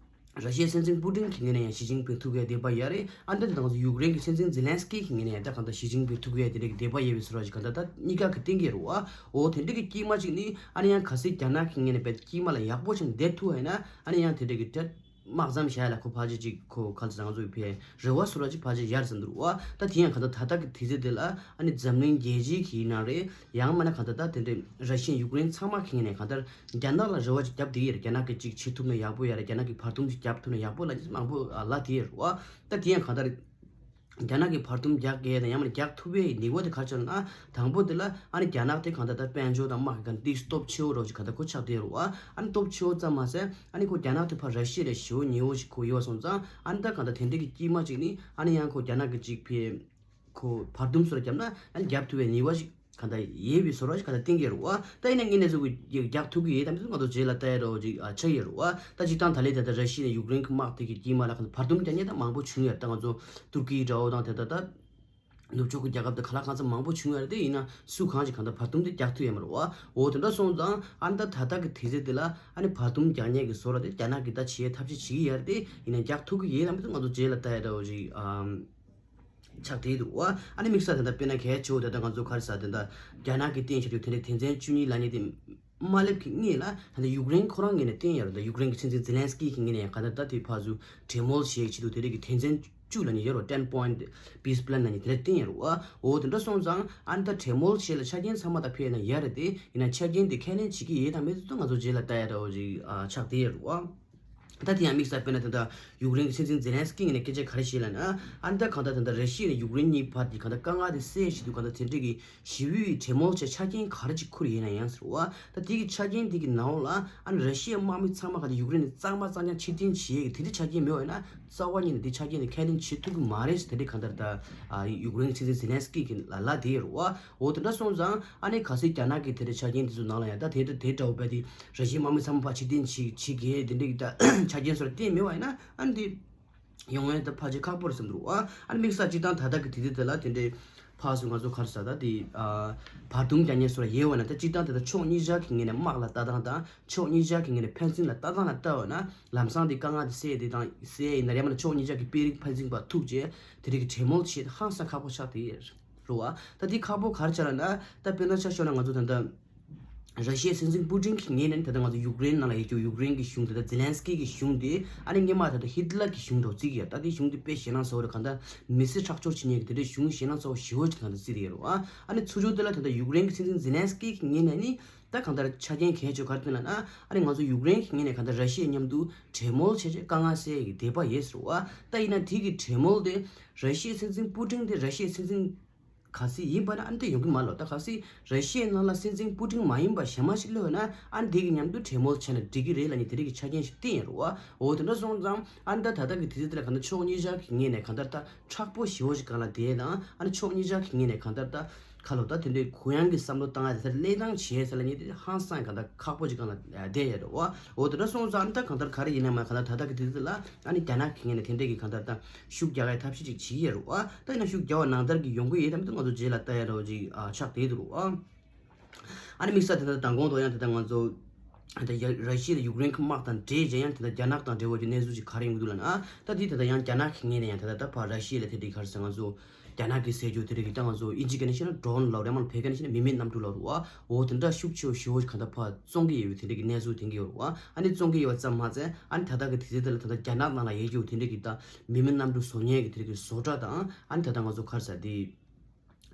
ར་ཤི་ཡའི་སྲིད་འཛིན་པུ་ཏིན་གྱི་ངོས་ནས་ཡང་ཞི་ཅིན་ཕིང་ཐུག་ཡའི་དད་པ་ཡོད་རེད། ཨ་ནི་ད་ང་ཚོ་ཡུཀ་རེན་གྱི་སྲིད་འཛིན་ཛེ་ལན་སི་ཀི་གི་ངོས་ནས་ཡང་ད་གང་ལྟར་ཞི་ཅིན་ཕིང་ཐུག་ཡའི་དེ་འདྲ་གི་དད་པ་ཡོད་པའི་བཟོ་འདྲ་ཞིག་གང་ལྟར་ད་གཉིས་ཀ་གི་བསྟན་གྱི་རེད་བ། འོ་དེ་འདྲ་གི་དཀྱིལ་མ་གཅིག་ནི་ཨ་ནི་ཡང་གལ་སྲིད་རྒྱ་ནག་གི་ངོས་ནས་དཔེ་དཀྱིལ་མ་ལ་ཡག་པོ་བྱས་ནས་བསྡད་ཐུབ་པ་ཡིན་ན། ཨ་ནི་ཡང་དེ་འདྲ་གི་ད་ དམག་མཚམས་བཞག་ཡ་ལ་ཁོ་ཕལ་ཆེར་ཅིག་ཁོ་ག་ལ་ཟེར་ང་ཚོ་ཕའི་རེ་བ་བཟོ་འདྲ་ཅིག་ཕལ་ཆེར་ཡོད་རེད་བསམ་འདུག་བ། ད་དེ་ཡང་གང་ལྟར་ད་ལྟ་གི་དུས་ཚོད་དེ་ལ་ཨ་ནི་འཛམ་གླིང་རྒྱལ་སྤྱི་གི་ཡིན་ན་རེད། ཡང་མིན་ན་གང་ལྟར་ད་དེ་འདྲའི་ར་ཤི་ཡ་ཡུཀ་རེན་ཚང་མ་གི་ངོས་ནས་གང་ལྟར་རྒྱ་ནག་ལ་རེ་བ་ཅིག་བརྒྱབ་བསྡད་ཡོད་རེད། རྒྱ་ནག་གིས་ཅིག་བྱེད་ཐུབ་ན་ཡག་པོ་ཡོད་རེད། རྒྱ་ནག་གིས་བར་འདུམ་ཅིག་བརྒྱབ་ཐུབ་ན་ཡག་པོ་ལབ་ཅིག་མང་པོ་ལབ་བསྡད་ཡོད་རེད་བ། ད་དེ་ཡང་གང་ལྟར་རྒྱ་ནག་གིས་བར་འདུམ་རྒྱག་གི་དང་ཡང་མིན་རྒྱག་ཐུབ་པའི་ནུས་པ་དེ་ག་རེ་ཆགས་ན། དང་པོ་དེ་ལ་ཨ་ནི་རྒྱ་ནག་དེ་གང་ལྟར་ད་དཔལ་འབྱོར་དང་དམག་གི་གང་ཏིག་སྟོབས་ཆེ་བོ་རོགས་ཅིག་གང་ལྟར་ཁོ་ཆགས་བསྡད་ཡོད་རེད་བ། ཨ་ནི་སྟོབས་ཆེ་བོ་ཙམ་མ་ཟད་ཨ་ནི་ཁོ་རྒྱ་ནག་དེ་ཕར་ར་ཤི་ཡ་ལས་ཞེ་པོ་ཉེ་བོ་ཞིག་ཁོ་ཡོད་པ་སོང་ཙང་ཨ་ནི་ད་གང་ལྟར་དེ་འདྲ་གི་དཀྱིལ་མ་ཅིག་ནི་ཨ་ནི་ཡང་ཁོ་རྒྱ་ནག་གི་ཅིག་ཕའི་ཁོ་བར་འདུམ་སོགས་བརྒྱབ་ན་ཨ་ནི་རྒྱབ་ཐུབ་པའི་ནུས་པ་ཞིག་གང་ལྟར་ཡོད་པའི་བཟོ་འདྲ་ཞིག་གང་ལྟར་བསྟན་གྱི་རེད་བ། ད་ཡིན་ན་དངོས་གནས་ཚུལ་གྱི་རྒྱག་ཐུབ་ཀྱི་ཡོད་དམ་མེད་ང་ཚོ་རྗེས་ལ་ལྟ་ཡ་འདྲ་བོ་ཅིག་ཨ་ཆགས་ཀྱི་རེད་བ། ད་སྤྱིར་བཏང་ད་ལན་དེ་ལྟར་ར་ཤི་ཡ་ནས་ཡུཀ་རེན་གྱི་དམག་དེ་གི་དཀྱིལ་མ་ལ་གང་ལྟར་བར་འདུམ་རྒྱག་མཁན་ད་མང་པོ་བྱུང་ཡོད་རེད། ད་ང་ཚོ་ཏུར་ཀི་འདྲ་བོ་དང་དེ་ལྟར་ད་ནུབ་ཕྱོགས་ཀྱི་རྒྱལ་ཁབ་དེ་ག་ལ་གང་འཚམ་མང་པོ་བྱུང་ཡོད་རེད། དེ་ཡིན་ན་སུ་གང་ཞིག་གང་ལྟར་བར་འདུམ་དེ་རྒྱག་ཐུབ་ཡོད་མ་རེད་བ། འོ་དེ་འདྲ་སོང་ཙང་ཨ་ནི་ད་ད་ལྟ་གི་དུས་ཚོད་དེ་ལ་ཨ་ནི་བར་འདུམ་རྒྱག་མཁན་གྱི་བཟོ་འདྲ་དེ་རྒྱ་ནག་གིས་ད་བྱེད་ཐབས་ཤེས་བྱེད་ཀྱི་ཡོད་རེད། དེ་ཡིན་ན་རྒྱག་ཐུབ་ཀྱི་ཡོད་དམ་མེད་ང་ཚོ་རྗེས་ལ་ལྟ་ཡ་འདྲ་བོ་ཅིག་ཨམ། ཆགས་བསྡད་འདུག་བ། ཨ་ནི་དམིགས་བསལ་དེ་འདྲ་དཔེར་ན་གལ་ཆེ་བོ་དེ་འདྲ་ང་ཚོ་ག་རེ་ཟེར་དེ་འདྲ་རྒྱ་ནག་གིས་བསྟན་བཞག་རྒྱུ་དེ་འདྲའི་དོན་ཚན་བཅུ་གཉིས་ལབ་མཁན་དེ་མ་སླེབས་ཀྱི་སྔོན་ལ་ད་ལྟ་ཡུཀ་རེན་ཁོ་རང་ངོས་ནས་བསྟན་ཡོད་རེད། ད་ཡུཀ་རེན་གྱི་སྲིད་འཛིན་ཛེ་ལན་སི་ཀི་གི་ངོས་ནས་གང་ལྟར་ད་དེ་ཕར་ཚུར་གྲོས་མོལ་བྱེད་ཆེད་དུ་དེ་འདྲ་གི་དོན་ཚན་བཅུ་ལབ་མཁན་ཡོད་རེད། ten point peace plan ལབ་མཁན་དེ་འདྲ་བསྟན་ཡོད་རེད་བ། འོ་དེ་འདྲ་སོང་ཙང་ཨ་ནི་ད་གྲོས་མོལ་བྱེད་ལ་ཆ་རྐྱེན་ཚང་མ་ད་ཕེབས་ན་ཡོད་རེད། དེ་ཡིན་ན་ཆ་རྐྱེན་དེ་ཁས་ལེན་བྱེད་ཀྱི་ཡོད་དམ་མེད་ཚོ་ང་ཚོ་རྗེས་ལ་ལྟ་ཡ་འདྲ་བོ་ཅིག་ཨ་ཆགས་བསྡད་ཡོད་རེད་བ། ད་དེ་ཡང་དམིགས་བསལ་དཔེར་ན་ད་ལྟ་ཡུཀ་རེན་གྱི་སྲིད་འཛིན་ཛེ་ལན་སི་ཀི་ངོས་ནས་སྐད་ཆ་ག་རེ་བཤད་ལབ་ན། ཨ་ནི་ད་གང་ལྟར་ད་ལྟ་ར་ཤི་ཡ་ནས་ཡུཀ་རེན་གཉིས་བར་གྱི་གང་ལྟར་དཀའ་ངལ་དེ་སེལ་ཆེད་དུ་གང་ལྟར་དེ་འདྲ་གི་ཞི་བའི་གྲོས་མོལ་བྱེད་ཆ་རྐྱེན་ག་རེ་ཅིག་ཁུར་ཡོད་ན་ཡང་ཟེར་བ། ད་དེ་གི་ཆ་རྐྱེན་དེ་གི་ནང་ལ་ཨ་ནི་ར་ཤི་ཡའི་དམག་མི་ཚང་མ་གང་ལྟར་ཡུཀ་རེན་ནས་གཙང་མ་གཙང་རྐྱང་ཕྱིར་འཐེན་བྱེད་ཡས་ཀྱི་དེ་འདྲ་ཆ་རྐྱེན་མེད་པ་ཡིན་ན་རྩ་བ་ཉིད་ནས་དེ་ཆ་རྐྱེན་དེ་ཁས་ལེན་བྱེད་ཐུབ་ཀྱི་མ་རེད་ཟེར། དེ་འདྲ་གང་ལྟར་ད་ཨ་ཡུཀ་རེན་གྱི་སྲིད་འཛིན་ཛེ་ལན་སི་ཀི་གི་ལ་ལབ་བསྡད་ཡོད་རེད་བ། འོ་དེ་འདྲ་སོང་ཙང་ཨ་ནི་གལ་སྲིད་རྒྱ་ནག་གིས་དེ་འདྲའི་ཆ་རྐྱེན་དེ་ཚོ་ནང་ལ་ཡང་ད་དེ་འདྲ་དེ་འདྲ་བོ་བས་དེ་ར་ཤི་ཡའི་དམག་མི་ཚང་མ་ཕར་ཕྱིར་འཐེན་བྱེད་བྱེད་དགོས་དེ་འདྲ་གི་ད་ཆ་རྐྱེན་སོགས་བསྟན་མེད་པ་ཡིན་ན་ཨ་ནི་དེ་ཡོང་ཡ་ད་ཕལ་ཆེར་ཁག་པོ་རེད་བསམ་འདུག་ཨ། ཨ་ནི་དམིགས་བསལ་སྤྱིར་བཏང་ད་ལྟ་གི་དུས་ཚོད་དེ་ལ་དེ་འདྲའི་ཕར་ཚུར་ང་ཚོ་ག་རེ་ཟེར་ད་དེ་ཨ་བར་འདུམ་རྒྱག་མཁན་སོགས་ལ་ཡོད་པ་ན་ད་སྤྱིར་བཏང་དེ་ལྟ་ཕྱོགས་གཉིས་ཆ་གི་ངོས་ནས་དམག་ལ་ལྟ་སྟངས་དང་ཕྱོགས་གཉིས་ཆ་གི་ངོས་ནས་ཕན་ཚུན་ལ་ལྟ་སྟངས་ལ་ལྟ་བ་ན་ལམ་སང་དེ་དཀའ་ངལ་དེ་སེལ་དེ་དང་སེལ་ཡིན་ན་རེད། མ་ན་ཕྱོགས་གཉིས་ཆ་གི་དཔོན་རིགས་ཕན་ཚུན་བར་ཐུག་རྗེས་དེ་རིགས་ཀྱི་གྲོས་མོལ་བྱེད་ཧང་སང་ཁག་པོ་ཆགས་དེ་རེད་བ། ད་དེ་ཁག་པོ་ག་རེ་ཆགས་ལབ་ན་ད་དཔེར་ན་ཆ་བཞག་ན་ང་ཚོ་ད་ལྟ་ར་ཤི་ཡའི་སྲིད་འཛིན་པུ་ཏིན་གྱི་ངོས་ནས་ད་ལྟ་ང་ཚོ་ཡུཀ་རེན་ནང་ལ་ཡོད་རྒྱུ་ཡུཀ་རེན་གྱི་གཞུང་དེ་ད་ཛེ་ལན་སི་ཀི་གི་གཞུང་དེ་ཨ་ནི་སྔོན་མ་ད་ལྟ་ཧི་ཏི་ལར་གྱི་གཞུང་འདྲ་བོ་བརྩི་གི་ཡོད། ད་དེ་གཞུང་དེ་དཔེ་ཞེད་སྣང་ཚ་བོ་རེད། གང་ལྟར་མི་སེར་ཧྲག་སྐྱོར་བྱེད་མཁན་གྱི་དེ་འདྲའི་གཞུང་ཞེད་སྣང་ཚ་བོ་ཞེ་བོ་ཅིག་གང་ལྟར་བརྩིས་བསྡད་ཡོད་རེད་བ། ཨ་ནི་ཚུར་ཕྱོགས་དེ་ལ་ད་ལྟ་ཡུཀ་རེན་གྱི་སྲིད་འཛིན་ཛེ་ལན་སི་ཀི་གི་ངོས་ནས་ནི་ད་གང་ལྟར་ཆ་རྐྱེན་གལ་ཆེ་ག་རེ་བསྟན་ལབ་ན་ཨ་ནི་ང་ཚོ་ཡུཀ་རེན་གྱི་ངོས་ནས་གང་ལྟར་ར་ཤི་ཡའི་མཉམ་དུ་གྲོས་མོལ་བྱས་རྗེས་དཀའ་ངལ་སེལ་ཡག་གི་འདོད་པ་ཡོད་ཟེར་བ། ད་ཡིན་ན་དེ་གི་གྲོས་མོལ་དེ་ར་ཤི་ཡའི་སྲིད་འཛིན་པུ་ཏིན་དེ་ར་ཤི་ཡའི་སྲིད་འཛིན་ག་ཚོད་ཡིན་པ་ན་ཨ་ནི་དེ་ཡོང་གི་མ་རེད། ད་གལ་སྲིད་ར་ཤི་ཡའི་ནང་ལ་སྲིད་འཛིན་པུ་ཏིན་མ་ཡིན་པ་གཞན་མ་ཞིག་སླེབས་ན་ཨ་ནི་དེ་གི་མཉམ་དུ་གྲོས་མོལ་བྱས་ན་འགྲིག་གི་རེད་ལབ་ནས་དེ་རིགས་ཀྱི་ཆ་རྐྱེན་ཞིག་བསྟན་ཡོད་རེད་བ། འོ་དེ་འདྲ་སོང་ཙང་ཨ་ནི་ད་ད་ལྟ་གི་དུས་ཚོད་དེ་ལ་གང་ལྟར་ཕྱོགས་གཉིས་ཆ་གི་ངོས་ནས་གང་ལྟར་ད་མཁྲེགས་པོ་ཞེ་བོ་ཞིག་སྒང་ལ་བསྡད་དང་ཨ་ནི་ཕྱོགས་གཉིས་ཆ་གི་ངོས་ནས་གང་ལྟར་ད་ཁ་ལོ་ད་དེ་འདྲའི་གུ་ཡངས་ཀྱི་བསམ་བློ་བཏང་ཡ་དེ་ལྟར་གླེང་སྟངས་བྱས་ཟེར་ལབ་མཁན་དེ་ཧང་སང་གང་ལྟར་ཁག་པོ་ཞིག་སྒང་ལ་བསྡད་ཡོད་རེད་བ། འོ་དེ་འདྲ་སོང་ཙང་ཨ་ནི་ད་གང་ལྟར་ག་རེ་ཡིན་ན་མ་གང་ལྟར་ད་ལྟ་གི་དུས་ཚོད་ལ་ཨ་ནི་རྒྱ་ནག་གི་ངོས་ནས་དེ་འདྲའི་གི་གང་ལྟར་ད། ཤུགས་རྒྱག་ཡའི་ཐབས་ཤེས་ཅིག་བྱེད་ཀྱི་ཡོད་རེད་བ། ད་ཡིན་ན་ཤུགས་རྒྱག་པ་ནང་ལྟར་གྱི་ཡོང་གི་ཡོད་དམ་མེད་ང་ཚོ་རྗེས་ལ་ལྟ་ཡ་འདྲ་བོ་ཅིག་ཨ་ཆགས་བསྡད་འདུག་རེད་བ། ཨ་ནི་དམིགས་བསལ་དེ་ལྟར་མདང་དགོང་དུ་ཡང་དེ་ལྟར་ང་ཚོ་ད་ཡ་ར་ཤི་ཡ་དང་ཡུཀ་རེན་གྱི་དམག་དང་འབྲེལ་བྱས་ཡང་དེ་ལྟར་རྒྱ་ནག་དང་འབྲེལ་བ་གྱི་གནས་ཚུལ་ཅིག་ག་རེ་ཡོང་གི་འདུག་ལབ་ན། ད་དེ་ད་ལྟ་ཡང་རྒྱ་ནག་གི་ངོས་ནས་ཡང་ད་ལྟ་ད་ཕར་ར་ཤི་ཡ་ལ་དེ་འདྲའི་ག་རེ་ཟེར་ང་ཚོ་རྒྱ་ནག་གི་ཟེར་རྒྱུ་དེ་འདྲ་གི་ད་ང་ཚོ་ཨིན་ཇི་སྐད་ནས་བཤད་ན་ཌོ་རོན་ལབ་རེད། མ་ལ་བོད་སྐད་ནས་བཤད་ན་མི་མེད་གནམ་གྲུ་ལབ་རེད་བ། འོ་དེ་འདྲ་ཤུགས་ཆེ་བ་ཞེ་བོ་ཞིག་གང་ལྟར་ཕར་བཙོང་གི་ཡོད་པའི་དེ་འདྲ་གི་གནས་ཚུལ་ཐོན་གྱི་ཡོད་རེད་བ། ཨ་ནི་བཙོང་གི་ཡོད་པ་ཙམ་མ་ཟད་ཨ་ནི་ད་ལྟ་གི་དུས་ཚོད་དེ་ལ་ད་ལྟ་རྒྱ་ནག་ནང་ལ་ཡོད་རྒྱུ་དེ་འདྲ་གི་ད་མི་མེད་གནམ་གྲུ་བཟོ་མཁན་གྱི་དེ་འདྲ་གི་བཟོ་གྲྭ་དང་ཨ་ནི་ད་ལྟ་ང་ཚོ་ག་རེ་ཟེར་དེ་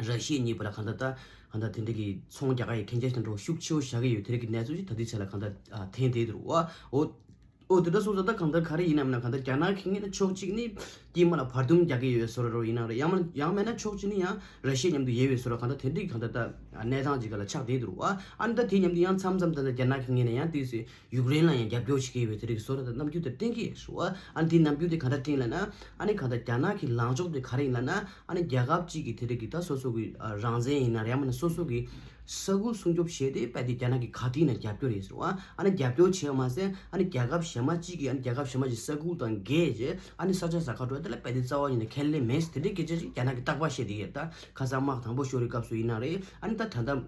ར་ཤི་ཡ་གཉིས་བར་ལ་གང་ལྟར་ད་གང་ལྟར་དེ་འདྲ་གི་ཚོང་རྒྱག་ག་ཡི་མཁན་ཆེན་དང་འགྲོ་ཤུགས་ཆེ་བོ་བཞག་གི་ཡོད་དེ་འདྲ་གི་གནས་ཚུལ་ཞིག་ད་ལྟའི་ཆ་ལ་གང་ལྟར་ཨ་ཐོན་བསྡད་འདུག་རེད་བ། འོ། འོ་དེ་འདྲ་སོང་ཙང་ད་གང་ལྟར་ག་རེ་ཡིན་ནམ་ན་གང་ལྟར་རྒྱ་ནག་གི་ངོས་ནས་ཕྱོགས་གཅིག་ནི་དཀྱིལ་མ་ལ་བར་འདུམ་རྒྱག་གི་ཡོད་བཟོ་འདྲ་ཡིན་ན་རེད། ཡང་མ་ཡང་མིན་ན་ཕྱོགས་གཅིག་ནི་ཡང་ར་ཤི་ཡ་མཉམ་དུ་ཡོད་པའི་བཟོ་འདྲ་གང་ལྟར་དེ་འདྲའི་གང་ལྟར་ད་གནས་སྟངས་ཅིག་ག་ལ་ཆགས་བསྡད་འདུག་རེད་བ། ཨ་ནི་ད་དེ་མཉམ་དུ་ཡང་མཚམས་མཚམས་ད་ལྟ་རྒྱ་ནག་གི་ངོས་ནས་ཡང་དེ་ཚོའི་ཡུཀ་རེན་ལ་ཡང་རྒྱབ་སྐྱོར་བྱེད་ཀྱི་ཡོད་པའི་དེ་རིགས་བཟོ་འདྲ་ད་རྣམ་འགྱུར་དེ་བསྟན་གྱི་ཡོད་རེད་བ། ཨ་ནི་དེའི་རྣམ་འགྱུར་དེ་གང་འདྲ་བསྟན་ལབ་ན་ཨ་ནི་གང་ལྟར་རྒྱ་ནག་གི་ལངས་ཕྱོགས་དེ་ག་རེ་ཡིན་ལབ་ན་ཨ་ནི་རྒྱལ་ཁབ་གཅིག་གི་དེ་རིགས་ཀྱི་ད་སོ་སོ་གི་ཨ་རང་བཙན་ཡིན་ན་རེད། ཡང་མིན་ན་སོ་སོ་གི་ས་ཁུལ་སྲུང་སྐྱོབ་བྱས་ཏེ་དཔེ་དེ་རྒྱ་ནག་གི་ག་དུས་ཡིན་ན་རྒྱབ་སྐྱོར་ཡིན་ཟེར་བ། ཨ་ནི་རྒྱབ་སྐྱོར་བྱས་པ་མ་ཟད་ཨ་ནི་རྒྱལ་ཁབ་གཞན་མ་གཅིག་གིས་ཨ་ནི་རྒྱལ་ཁབ་གཞན་མ་གི་ས་ཁུལ་དང་འགལ་རྗེས་ཨ་ནི་ས་ཆ་ཟ་ཁ་འགྲོ་དེ་ལ་དཔེ་དེ་རྩ་བ་ཉིད་ནས་ཁས་ལེན་མེད་དེ་འདྲའི་སྐད་ཆ་ཞིག་རྒྱ་ནག་གིས་རྟག་པར་བཤད་དེ་ཡོད། ད་ཁ་སང་དམག་དང་པོ་ཤོར་བའི་སྐབས་སུ་ཡིན་ན་རེད། ཨ་ནི་ད་ད་ལྟ་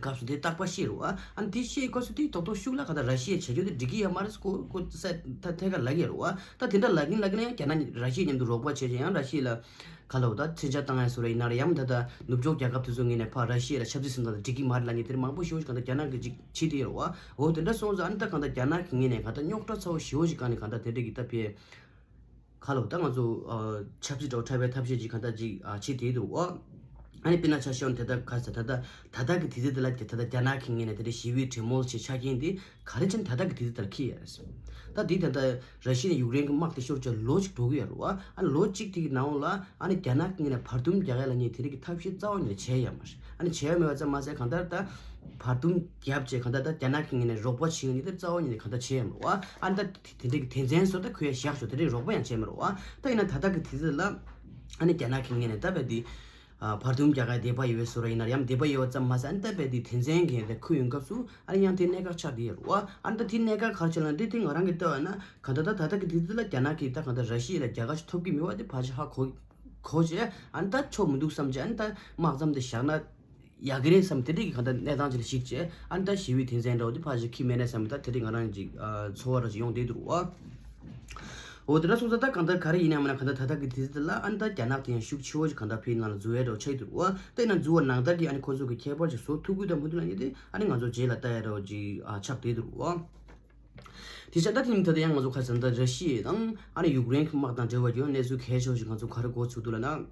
སྐབས་སུ་དེ་རྟག་པར་ཤེས་རེད་བ། ཨ་ནི་དེ་ཤེས་སྐབས་སུ་དེ་རྡོག་རྡོག་ཤུགས་ལ་ག་ད་ར་ཤི་ཡས་བྱ་རྒྱུ་དེ་འགྲིག་གི་ཡོད་མ་རེད། ཁོ་ཁོ་ས་ད་ཐད་ཀར་ལབ་ཀྱི་རེད་བ། ད་དེ་འདྲ་ལབ་གིན་ལབ་གིན་ཡང་རྒྱ་ནག་ར་ཤི་ཡ་མཉམ་དུ་རོགས་པ་བྱས་བྱས་ཡང་ར་ཤི་ཡ་ལ་ག་ལབ་ད་མཚོན་ཆ་བཏང་ཡ་བཟོ་འདྲ་ཡིན་ན་རེད། ཡང་ད་ད་ནུབ་ཕྱོགས་རྒྱལ་ཁབ་དེ་ཚོ་ངོས་ནས་ཕར་ར་ཤི་ཡ་ལ་ཆབ་སྲིད་སྲུང་སྟངས་དེ་འགྲིག་གི་མ་རེད་ལབ་མཁན་དེ་འདྲ་མང་པོ་ཞེ་པོ་ཞིག་ག་ད་རྒྱ་ནག་གིས་ཅིག་བྱེད་དེ་ཡོད་རེད་བ། འོ་དེ་འདྲ་སོང་ཙང་ཨ་ནི་ད་ག་ད་རྒྱ་ནག་གི་ངོས་ནས་ག་ད་རྙོག་དྲ་ཚ་བོ་ཞེ་པོ་ཞིག་ག་ནས་ག་ད་དེ་འདྲ་གི་ད་ཕེ་ཁ་ལོ་ད་ང་ཚོ་ཨ་ཆབ་སྲིད་འགྲོ་འཁྲབ་པའི་ཐབས་ཤེས་ཅིག་གང་ལྟར་ཅིག་ཨ་བྱེད་དེ་འདུག་ཨོ། ཨ་ནི་དཔེར་ན་ཆ་བཞག་ན་དེ་ལྟར་ག་ས་ད་ལྟ་ད་ལྟ་གི་དུས་ཚོད་དེ་ལ་དེ་ད་ལྟ་རྒྱ་ནག་གི་ངོས་ནས་དེ་འདྲའི་ཞི་བའི་གྲོས་མོལ་བྱེད་ཆ་རྐྱེན་དེ་ག་རེ་བྱས་ནས་ད་ལྟ་གི་དུས་ཚོད་དེ་ལ་འཁེལ་ཡོད་རེད། ད་དེ་ད་ལྟ་ར་ཤི་ཡ་ནས་ཡུཀ་རེན་གྱི་དམག་དེ་ཤོར་བྱས་ལོ་གཅིག་འགྲོ་གི་ཡོད་རེད་བ། ཨ་ནི་ལོ་གཅིག་དེ་གི་ནང་ལ་ཨ་ནི་རྒྱ་ནག་གི་ངོས་ནས་བར་འདུམ་རྒྱག་ཡ་ལབ་མཁན་དེ་རིགས་ཀྱི་ཐབས་ཤེས་རྩ་བ་ཉིད་ནས་བྱས་ཡོད་མ་རེད། ཨ་ནི་བྱས་ཡོད་མེད་པ་ཙམ་མ་ཟད་གང་ལྟར་ད་བར་འདུམ་བརྒྱབ་བྱས་གང་ལྟར་ད་རྒྱ་ནག་གི་ངོས་ནས་རོགས་པ་བྱེད་མཁན་དེ་རྩ་བ་ཉིད་ནས་གང་ལྟར་བྱས་ཡོད་མ་རེད་བ། ཨ་ནི་ད་དེ་དེ་འདྲའི་གི་དོན་ཚན་བཟོ་ད་ཁོས་བཞག་ཆོག་དེ་འདྲའི་རོགས་པ་ཡང་བྱས་མ་རེད་བ། ད་ཡིན་ན་ད་ལྟ་གི་དུས་ཚོད་ལ་ཨ་ནི་རྒྱ་ནག་གི་ངོས་ནས་ད་བས་དེ་ཨ་བར་འདུམ་རྒྱག་ག་འདོད་པ་ཡོད་པའི་བཟོ་འདྲ་ཡིན་ན་ཡང་འདོད་པ་ཡོད་པ་ཙམ་མ་ཟད་ཨ་ནི་ད་བས་དེ་དོན་ཚན་གྱི་དེ་ཁུར་ཡོང་སྐབས་སུ་ཨ་ནི་ཡང་དེ་གནད་འགག་ཆགས་བསྡད་ཡོད་རེད་བ། ཨ་ནི་ད་དེ་གནད་འགག་ག་རེ་བྱས་ལབ་ན་དེ་དེ་ང་རང་གི་ལྟ་བ་ཡིན་ན་གང་ལྟར་ད་ད་ལྟ་གི་དུས་ཚོད་ལ་རྒྱ་ནག་གིས་ད་གང་ལྟར་ར་ཤི་ཡ་ལ་རྒྱལ་ཁ་ཞིག་ཐོབ་ཀྱི་མེད་པ་དེ་ཕལ་ཆེར་ཧ་གོ་གོ་བྱས་ཨ་ནི་ད་ཆོ་མི་འདུག་བསམ་བྱས་ཨ་ནི་ད་དམག་མཚམས་དེ་བཞག་ན་ཡག་གི་རེད་བསམ་དེ་འདྲ་གི་གང་ལྟར་གནས་སྟངས་ཅིག་ལ་གཞིགས་བྱས་ཨ་ནི་ད་ཞི་བའི་དོན་ཚན་འདྲ་བོ་དེ་ཕལ་ཆེར་འཁེལ་མེད་ན་བསམ་ད་དེ་འདྲ་ང་རང་གི་ཨ་ཚོར་བ་ར་ཞིག་ཡོང་བསྡད་འདུག་བ། འོ་དེ་འདྲ་སོང་ཙང་ད་གང་ལྟར་ག་རེ་ཡིན་ཡང་མིན་ན་གང་ལྟར་ད་ལྟ་གི་དུས་ཚོད་ལ་ཨ་ནི་ད་རྒྱ་ནག་དེ་ཡང་ཤུགས་ཆེ་བོ་ཞིག་གང་ལྟར་ཕའི་ནང་ལ་འཛུལ་ཡས་འདྲ་བོ་ཆགས་ཀྱི་འདུག་བ། ད་ཡིན་ན་འཛུལ་བ་ནང་ལྟར་གྱི་ཨ་ནི་ཁོ་ཚོ་གི་ཁྱད་པར་ཅིག་བཟོ་ཐུབ་ཀྱི་འདུག་མི་འདུག་ལབ་མཁན་དེ་ཨ་ནི་ང་ཚོ་རྗེས་ལ་ལྟ་ཡས་འདྲ་བོ་ཅིག་ཨ་ཆགས་བསྡད་འདུག་བ། དེ་ཆ་ད་དེ་ནི་ད་ལྟ་ཡང་ང་ཚོ་ཁ་སང་ད་ར་ཤི་ཡ་དང་ཨ་ནི་ཡུཀ་རེན་གྱི་དམག་དང་འབྲེལ་བ་ཡོད་གནས་ཚུལ་གལ་ཆེ་བ་ཞིག་ང་ཚོ་ག་རེ་གོ་ཚུགས་འདུག་ལབ་ན།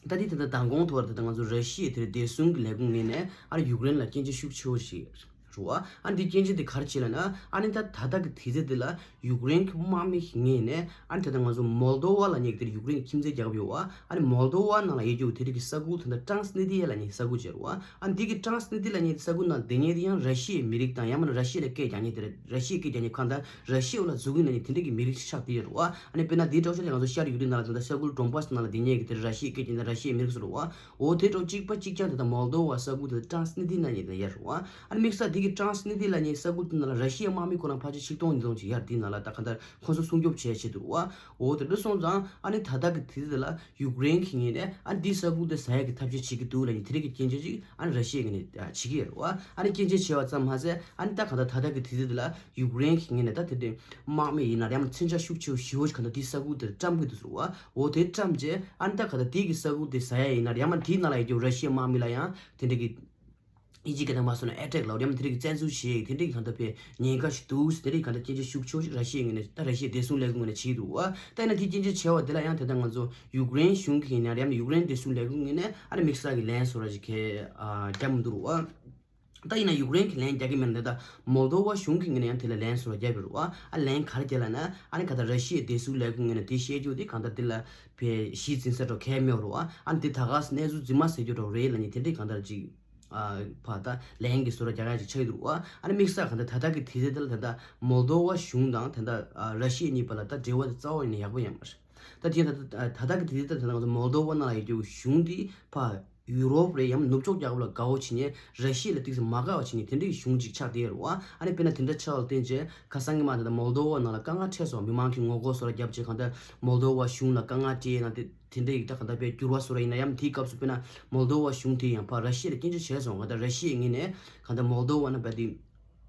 ད་དེ་ད་ལྟ་མདང་དགོང་ཐོག་ད་ལྟ་ང་ཚོ་ར་ཤི་ཡའི་དེར་བདེ་སྲུང་གི་ལས་ཁུངས་ངོས་ནས་ཨ་ནི་ཡུཀ་རེན་ལ་སྐྱོན་བརྗོད་ཤུགས་ཆེ་བོ་ཞིག་རུ་བ། ཨ་ནི་དེ་སྐྱོན་བརྗོད་དེ་ག་རེ་བྱས་ལབ་ན་ཨ་ནི་ད་ད་ལྟ་གི་དུས་ཚོད་འདི་ལ་ཡུཀ་རེན་གྱི་དམག་མི་ཞིག་ངོས་ནས་ཨ་ནི་ད་ལྟ་ང་ཚོ་མོལ་དོ་བ་ལབ་མཁན་གྱི་དེར་ཡུཀ་རེན་གྱི་ཁྱིམ་མཚེས་རྒྱལ་ཁབ་ཡོད་བ། ཨ་ནི་མོལ་དོ་བ་ནང་ལ་ཡོད་རྒྱུ་དེ་རིགས་ཀྱི་ས་ཁུལ་ད་ལྟ་ཀྲང་སི་ནི་ཏི་ཡ་ལབ་མཁན་ས་ཁུལ་ཅིག་རུ་བ། ཨ་ནི་དེ་གི་ཀྲང་སི་ནི་ཏི་ལབ་མཁན་ས་ཁུལ་ནང་སྡོད་མཁན་དེ་ཡང་ར་ཤི་ཡའི་མི་རིགས་དང་ཡང་མིན་ན་ར་ཤི་ཡ་ལ་སྐད་རྒྱག་མཁན་དེ་རེད། ར་ཤི་ཡའི་སྐད་རྒྱག་མཁན་གང་ལྟར་ར་ཤི་ཡའི་འོག་ལ་འཛུལ་གྱི་ན་ནི་དེ་འདྲ་གི་མི་རིགས་ཤིག་ཆགས་བསྡད་ཡོད་རེད་བ། ཨ་ནི་དཔེར་ན་འདིའི་གྲོགས་ཤོར་དེ་ང་ཚོ་ཤར་ཡུཀ་རེན་ནང་ལ་དེ་འདྲ་ས་ཁུལ་ཌོན་བྷ་སི་ནང་ལ་སྡོད་མཁན་གྱི་དེ་ར་ཤི་ཡའི་སྐད་རྒྱག་མཁན་ར་ཤི་ཡའི་མི་རིགས་སུ་རེད་བ། འོ་དེ་གྲོགས་གཅིག་པ་གཅིག་རྐྱང་དེ་དང་མོལ་དོ་བ་ས་ཁུལ་དེ་ཀྲང་སི་ནི་ཏི་ལབ་མཁན་དེ་ཡོད་རེད་བ། ཨ་ནི་དམིགས་བསལ་འདི་གི་ཀྲང་སི་ནི་ཏི་ལབ་མཁན་ས་ཁུལ་དེ་ནང་ལ་ར་ཤི་ཡའི་དམག་མི་ཁོ་རང་ཕལ་ཆེར་ཆིག་སྟོང་ཉིས་སྟོང་ཅིག་ཡར་འདི་ནང་ལ་ད་གང་ལྟར་ཁོ་ཚོ་སྲུང་སྐྱོབ་བྱས་བྱས་འདུག་བ། འོ་དེ་འདྲ་སོང་ཙང་ཨ་ནི་ད་ལྟ་གི་དུས་ཚོད་ལ་ཡུཀ་རེན་གྱི་ངོས་ནས་ཨ་ནི་འདི་ས་ཁུལ་དེ་ཟ་ཡག་གི་ཐབས་ཤེས་བྱེད་ཀྱི་འདུག་ལབ་མཁན་དེ་རིགས་ཀྱི་སྐྱོན་བརྗོད་ཅིག་ཨ་ནི་ར་ཤི་ཡའི་ངོས་ནས་བྱེད་ཀྱི་ཡོད་རེད་བ། ཨ་ནི་སྐྱོན་བརྗོད་བྱས་པ་ཙམ་མ་ཟད་ཨ་ནི་ད་གང་ལྟར་ད་ལྟ་གི་དུས་ཚོད་དེ་ལ་ཡུཀ་རེན་གྱི་ངོས་ནས་ད་དེ་འདྲའི་དམག་མི་ཡིན་ན་ཡང་མཚོན་ཆ་ཤུགས་ཆེ་བོ་ཞེ་པོ་ཞིག་གང་ལྟར་འདི་ས་ཁུལ་དེར་བཀྲམ་གྱི་འདུག་ཟེར་བ། འོ་དེ་བཀྲམ་རྗེས་ཨ་ནི་ད་གང་ལྟར་དེ་གི་ས་ཁུལ་དེ་ཟ་ཡག་ཡིན་ན་ཡང་མ་དེའི་ནང་ལ་ཡོད་རྒྱུ་ར་ཤི་ཡའི་དམག་མི་ལ་ཡང་དེ་འདྲ་གི་ཨིན་ཇི་སྐད་ནང་མ་སོང་ན་ཨེ་ཊེག་ལབ་ཡང་དེ་འདྲ་གི་བཙན་འཛུལ་བྱེད་དེ་འདྲ་གི་གང་ལྟར་དཔེ་ཉེན་ཁ་ཞིག་འདུག་དེ་འདྲ་གི་གང་ལྟར་སྐྱོན་བརྗོད་ཤུགས་ཆེ་བོ་ཞིག་ར་ཤི་ཡའི་ངོས་ནས་ད་ར་ཤི་ཡའི་བདེ་སྲུང་ལས་ཁུངས་ངོས་ནས་བྱེད་ཀྱི་འདུག་བ། ད་ཡིན་ན་དེ་སྐྱོན་བརྗོད་བྱས་པ་དེ་ལ་ཡང་དེ་ལྟར་ང་ཚོ་ཡུཀ་རེན་གཞུང་གི་ཡིན་ན་ཡང་ཡུཀ་རེན་བདེ་སྲུང་ལས་ཁུངས་ངོས་ནས་ཨ་ནི་དམིགས་བསལ་གྱི་ལན་བཟོ་འདྲ་ཞིག་གས་ཨ་བརྒྱབ་མི་འདུག་རུ་བ། ད་ཡིན་ན་ཡུཀ་རེན་གྱིས་ལན་རྒྱག་གི་མེད་ན་ད་མོལ་དོ་བ་གཞུང་གི་ངོས་ནས་ཡང་དེ་ལ་ལན་བཟོ་འདྲ་བརྒྱབ་ཡོད་རུ་བ། ཨ་ལན་ག་རེ་བརྒྱབ་ལབ་ན་ཨ་ནི་ག་ད་ར་ཤི་ཡའི་བདེ་སྲུང་ལས་ཁུངས་ངོས་ནས་དེ་བཤད་རྒྱུ་དེ་གང་ལྟར་དེ་ལ་བས་གཞི་འཛིན་ས་འདྲ་གས་མེད་རུ་བ། ཨ་ནི་དེ་ད་ག་སེ་གནས་ཚུལ་རྫུན་མ་ཟེར་རྒྱུ་འདྲ་རེད་ལབ་ནི་དེ་འདྲའི་གང་ལྟར་ཅིག་ཨ་ཕ་ད་ལན་གྱི་བཟོ་འདྲ་རྒྱག་ཡ་ཅིག་ཆགས་ཀྱི་འདུག་བ། ཨ་ནི་དམིགས་བསལ་གང་ལྟར་ད་ལྟ་གི་དུས་ཚོད་དེ་ལ་ད་ལྟ་མོལ་དོ་བ་གཞུང་དང་ད་ལྟ་ཨ་ར་ཤི་ཡ་གཉིས་བར་ལ་ད་འབྲེལ་བ་དེ་རྩ་བ་ནས་ཡག་པོ་ཡོད་མ་རེད། ད་དེ་ད་ད་ད་ལྟ་གི་དུས་ཚོད་དེ་ད་ལྟ་ང་ཚོ་མོལ་དོ་བ་ནང་ལ་ཡོད་རྒྱུ་གཞུང་དེ་ཕ་ཡུ་རོབ་རེད་ཡང་ནུབ་ཕྱོགས་རྒྱལ་ཁབ་ལ་དགའ་བོ་བྱེད་ཉེན་ར་ཤི་ཡ་ལ་ཏོག་ཙམ་མ་དགའ་བ་བྱེད་ཉེན་དེ་འདྲའི་གཞུང་ཅིག་ཆགས་བསྡད་ཡོད་རེད་བ། ཨ་ནི་དཔེར་ན་དེ་འདྲ་ཆགས་པ་ལ་བརྟེན་བྱས་ཁ་སང་གི་མ་ད་ལྟ་མོལ་དོ་བ་ནང་ལ་དཀའ་ངལ་འཕྲད་སོང་། མི་མང་གི་ངོ་རྒོལ་བཟོ་འདྲ་བརྒྱབ་བྱས་གང་ལྟར་མོལ་དོ་བ་གཞུང་ལ་དཀའ་ངལ་འཕྲད་ན་དེ་དེ་འདྲ་ཡིག་ད་གང་ལྟར་དཔེ་འགྱུར་བ་བཟོ་འདྲ་ཡིན་ན་ཡང་དེའི་སྐབས་སུ་དཔེར་ན་མོལ་དོ་བ་གཞུང་དེ་ཡང་ཕར་ར་ཤི་ཡ་ལ་སྐྱོན་བརྗོད་བྱས་སོང་། གང་ལྟར་ར་ཤི་ཡའི་ངོས་ནས་གང་ལྟར་མོལ་དོ་བ་ན་བ་དེ་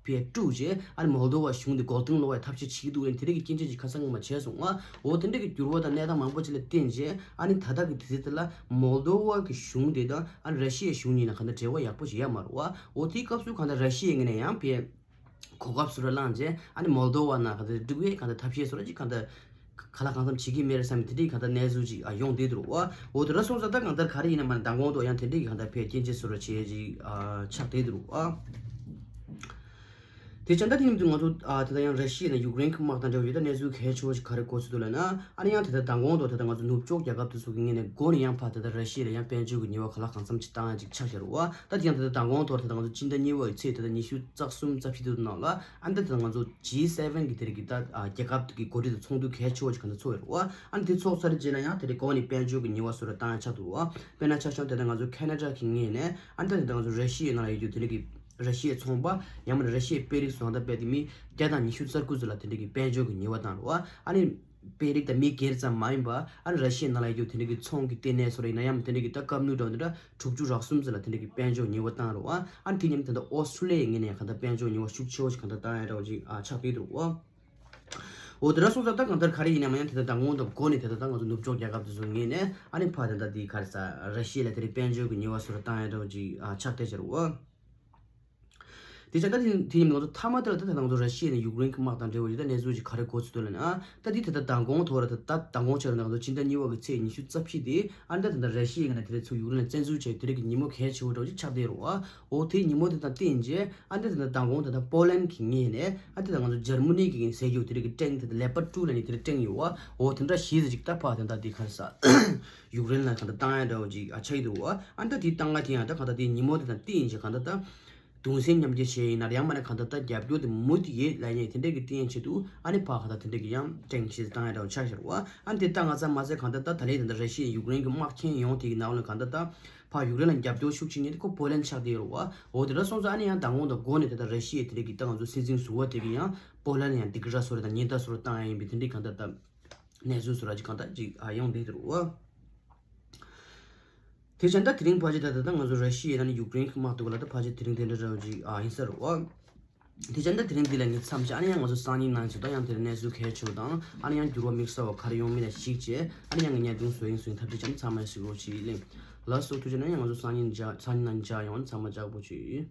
ཕར་དཀྲུགས་བྱས་ཨ་ནི་མོལ་དོ་བ་གཞུང་དེ་མགོ་རྟིང་སློག་པའི་ཐབས་ཤེས་བྱེད་ཀྱི་འདུག་ལབ་དེ་འདྲ་གི་སྐྱོན་བརྗོད་ཅིག་ཁ་སང་ཉི་མ་བྱས་སོང་ང་། འོ་དེ་འདྲ་གི་འགྱུར་བ་དང་གནས་སྟངས་མང་པོ་ཅིག་ལ་བརྟེན་བྱས་ཨ་ནི་ད་ལྟ་གི་དུས་ཚོད་དེ་ལ་མོལ་དོ་བ་གི་གཞུང་དེ་དང་ཨ་ནི་ར་ཤི་ཡའི་གཞུང་གཉིས་ལ་གང་ལྟར་འབྲེལ་བ་ཡག་པོ་ཞིག་ཡོད་མ་རེད་བ། འོ་དེའི་སྐབས་སུ་གང་ལྟར་ར་ཤི་ཡའི་ངོས་ནས་ཡང་ཕར་གོ་སྐབས་བཟོ་འདྲ་བླངས་བྱས་ཨ་ནི་མོལ་དོ་བ་ནང་གང་ལྟར་འགྲིག་པའི་གང་ལྟར་ཐབས་ཤེས་བཟོ་འདྲ་ཅིག་གང་ལྟར་ག་ལ་གང་འཚམ་བྱེད་ཀྱི་མེད་རེད་བསམ་པའི་དེ་འདྲའི་གང་ལྟར་གནས་ཚུལ་ཅིག་ཨ་ཡོང་བསྡད་འདུག་བ། འོ་དེ་འདྲ་སོང་ཙང་ད་གང་ལྟར་ག་རེ་ཡིན་ན་མ་ནི་མདང་དགོང་དུ་ཡང་དེ་འདྲའི་གང་ལྟར་ཕར་སྐྱོན་བརྗོད་བཟོ་འདྲ་བྱེད་ཡས་ཅིག་ཨ་ཆགས་བསྡད་འདུག་བ། དེ་བྱས་ད་དེ་མཉམ་དུ་ང་ཚོ་ཨ་དེ་ལྟར་ཡང་ར་ཤི་ཡ་ནས་ཡུཀ་རེན་གྱི་དམག་དང་འབྲེལ་བ་ཡོད་ད་གནས་ཚུལ་གལ་ཆེ་བོ་ཞིག་ག་རེ་གོ་ཚུལ་འདུག་ལབ་ན་ཨ་ནི་ཡང་དེ་ལྟར་མདང་དགོང་དུ་དེ་ལྟར་ང་ཚོ་ནུབ་ཕྱོགས་རྒྱལ་ཁབ་དེ་ཚོ་གི་ངོས་ནས་འགོ་ནས་ཡང་ཕར་དེ་ལྟར་ར་ཤི་ཡ་ལ་ཡང་དཔལ་འབྱོར་གྱི་ཉེས་པ་ག་ལ་གང་འཚམ་ཅིག་བཏང་ཡ་ཅིག་ཆགས་བཞག་རེད་བ། ད་དེ་ཡང་དེ་ལྟར་མདང་དགོང་དུ་དེ་ལྟར་ང་ཚོ་སྤྱི་ཟླ་གཉིས་པ་གི་ཚེས་དེ་ལྟར་ཉི་ཤུ་རྩ་གསུམ་རྩ་བཞི་དེ་ཚོ་ནང་ལ་ཨ་ནི་ད་དེ་ལྟར་ང་ཚོ་ཇི་སེ་ཝེན་གི་དེ་རིགས་ཀྱི་ད་ཨ་རྒྱལ་ཁབ་ཀྱི་འགོ་ཁྲིད་དང་ཚོགས་འདུ་གལ་ཆེ་བོ་ཞིག་ག་འདྲ་ཚོགས་ཡོད་རེད་བ། ཨ་ནི་དེ་ཚོགས་ཚར་རྗེས་ལ་ཡང་དེ་རིགས་གོང་ནས་དཔལ་འབྱོར་གྱི་ཉེས་པ་སོགས་ལ་བཏང་ཡ་ཆགས་འདུག་བ། དཔེར་ན་ཆ་བཞག་ན་དེ་ལྟར་ང་ཚོ་ཁེ་ན་ཌ་གི་ངོས་ནས་ཨ་ནི་ད་དེ་ལྟར་ང་ཚོ་ར་ཤི་ཡའི་ནང་ལ་ཡོད་རྒྱུ་དེ་རིགས་ཀྱི་ར་ཤི་ཡའི་ཚོང་པ་ཡང་མིན་ན་ར་ཤི་ཡའི་དཔོན་རིགས་སུ་ལངས་ད་དཔེ་དེ་མི་བརྒྱ་དང་ཉི་ཤུ་རྩ་དགུ་ཙམ་ལ་དེ་འདྲ་གི་དཔལ་འབྱོར་གྱི་ཉེས་པ་བཏང་རེད་བ། ཨ་ནི་ པའི་རིགས་དང་མི་སྒེར་ཙམ་མ་ཡིན་པ། ཨ་ནི་ར་ཤི་ཡའི་ནང་ལ་ཡོད་དེ་འདྲ་གི་ཚོང་གི་ལྟེ་གནས་སོགས་རེད་ན་ཡང་དེ་འདྲ་གི་ད་ཀམ་ནུ་འདྲ་བོ་འདི་འདྲ་དྲུག་ཅུ་རག་གསུམ་ཙམ་ལ་དེ་འདྲ་གི་དཔལ་འབྱོར་ཉེས་པ་བཏང་རེད་བ། ཨ་ནི་དེ་མཉམ་དེ་འདྲ་ཨོ་སི་ཁྲུ་ལི་ཡའི་ངོས་ནས་ཡང་གང་ལྟར་དཔལ་འབྱོར་ཉེས་པ་ཤུགས་ཆེ་བོ་ཞིག་གང་ལྟར་བཏང་ཡ་འདྲ་བོ་ཅིག་ཨ་ཆགས་བསྡད་འདུག་བ། འོ་དེ་འདྲ་སོང་ཙང་ད་གང་ལྟར་ག་རེ་ཡིན་ནའང་ཡང་དེ་ལྟར་མདང་དགོང་དང་འགོ་ནས་དེ་ལྟར་ད་ང་ཚོ་ནུབ་ཕྱོགས་རྒྱལ་ཁབ་དེ་ཚོ་ངོས་ནས་ཨ་ནི་ཕར་དེ་ལྟར་དེ་ག་རེ་ཟ་ར་ཤི་ཡ་ལ་དེ་འདྲའི་དཔལ་འབྱོར་གྱི་ཉེས་པ་སོགས་བཏང་ཡ་འདྲ་བོ་ཅིག་ཨ་ཆགས་བསྡད་ཤག་རེད་བ། དེ་བྱས་ད་དེ་དེ་ཡིན་ང་ཚོ་མཐའ་མ་དེ་ལ་ད་ད་ང་ཚོ་ར་ཤི་ཡ་ནས་ཡུཀ་རེན་གྱི་དམག་དང་འབྲེལ་བ་ཡོད་ད་གནས་ཚུལ་ཅིག་ག་རེ་གོ་ཚུལ་འདུག་ལབ་ན། ཨ་ད་དེ་ད་ད་མདང་དགོང་ཐོག་ར་ད་ད་མདང་དགོང་ཆ་ར་ང་ཚོ་ཕྱི་ཟླ་གཉིས་པ་གི་ཚེས་ཉི་ཤུ་རྩ་བཞི་དེ་ཨ་ད་ད་ད་ར་ཤི་ཡའི་ངོས་ནས་དེ་རེ་ཚུར་ཡུཀ་རེན་ལ་བཙན་འཛུལ་བྱས་དེ་རེ་གི་ཉིན་མོ་གལ་ཆེ་བོ་འདྲ་བོ་ཅིག་ཆགས་བསྡད་རེད་བ། འོ་དེའི་ཉིན་མོ་དེ་དང་བསྟུན་བྱས་ཨ་ད་ད་ད་མདང་དགོང་ད་ད་པོ་ལན་གྱི་ངོས་ནས་ཨ་ད་ད་ང་ཚོ་འཇར་མ་ནི་གི་ཟེར་རྒྱུ་དེ་རེ་གི་ཊེང་དེ་ད་ལེ་པར་ཊུ་ལབ་ནས་དེ་རེ་ཊེང་ཡོད་བ། འོ་དེ་འདྲ་ཞིག་ཅིག་ད་ཕར་དེ་ད་དེ་ག་རེ་ཟ་ཡུཀ་རེན་ལ་གང་ལྟར་བཏང་ཡ་འདྲ་བོ་ཅིག་ཨ་ཆགས་ཀྱི་འདུག་བ། ཨ་ད་དེ་བཏང་ག་དེ་ཡང་ད་གང་ལྟར་དེ་ཉིན་མོ་དེ་དང་བསྟུན་བྱས་གང་ལྟར་ད་གདུང་སེམས་མཉམ་སྐྱེད་བྱས་ཡིན་ན་ཡང་མ་ནས་གང་ལྟར་ད་རྒྱབ་སྐྱོར་དེ་མུ་མཐུད་ཡོད་ལབ་ཡས་དེ་འདྲས་ཀྱི་བསྟན་ཆེད་དུ་ཨ་ནི་ཕར་གང་ལྟར་དེ་འདྲས་ཀྱི་ཡང་ཊེང་ཞིག་བཏང་ཡ་འདྲ་བོ་ཆགས་ཤག་རེད་བ། ཨ་ནི་དེ་ལྟ་ང་ཚ་མ་ཚད་གང་ལྟར་ད་ད་ལན་དེ་འདྲ་ར་ཤི་ཡ་ཡུཀ་རེན་གྱི་དམག་ཆེན་ཡོང་དེ་གི་ནང་ལ་གང་ལྟར་ད་ཕར་ཡུཀ་རེན་ལ་རྒྱབ་སྐྱོར་ཤུགས་ཆེ་ཉིད་དེ་ཁོ་པོ་ལན་ཆགས་བསྡད་ཡོད་རེད་བ། འོ་དེ་འདྲ་སོང་ཙང་ཨ་ནི་ཡང་མདང་དགོང་དང་འགོ་ནས་དེ་ལྟར་ར་ཤི་ཡའི་དེ་འདྲས་ཀྱི་ད་ང་ཚོ་སྲིད་འཛིན་ཟུར་པ་དེ་གི་ཡང་པོ་ལན་ཡང་སྡིགས་ར་བཟོ་རེད་དང་ཉེན་བརྡ་བཟོ་རེད་བཏང་ཡ་ཡིན་པའི་དེ་འདྲས་གང་ལྟར་ད་གནས་ཚུལ་བཟོ་ར་ཅིག་གང་ལྟར་ཅིག་ཨ་ཡོང་བསྡད་ཡོད་རེད་བ། དེ་བྱས་ད་དེ་རིང་ཕལ་ཆེར་ད་ད་ལྟ་ང་ཚོ་ར་ཤི་ཡ་ནས་ཡུཀ་རེན་གྱི་དམག་འདུག་ལ་ད་ཕལ་ཆེར་དེ་རིང་དེ་འདྲ་འདྲ་བོ་ཅིག་ཨ་ཡིན་ས་རེད་བ། དེ་བྱས་ད་དེ་རིང་འདི་ལ་ངས་མཚམས་བཞག་ཨ་ནི་ཡང་ང་ཚོ་སང་ཉིན་ནང་ཚོ་ད་ཡང་དེ་རིང་གནས་ཚུལ་གལ་ཆེ་བོ་དང་ཨ་ནི་ཡང་འགྱུར་བ་དམིགས་བསལ་བ་ག་རེ་ཡོང་མིན་ལ་གཞིགས་བྱས་ཨ་ནི་ཡང་ངས་བརྙན་ཐུང་བཟོ་ཡིན་བཟོ་ཡིན་ཐབས་ཤེས་བྱས་ཚང་མ་གཟིགས་རོགས་བྱེད་ལེ། ལགས་སོ་ཐུགས་རྗེ་ཆེ། ཨ་ནི་ཡང་ང་ཚོ་སང་ཉིན་མཇལ་སང་ཉིན་ནང་མཇལ་ཡོང་། ཚང་མ་ལྕགས་པོ་བྱེད།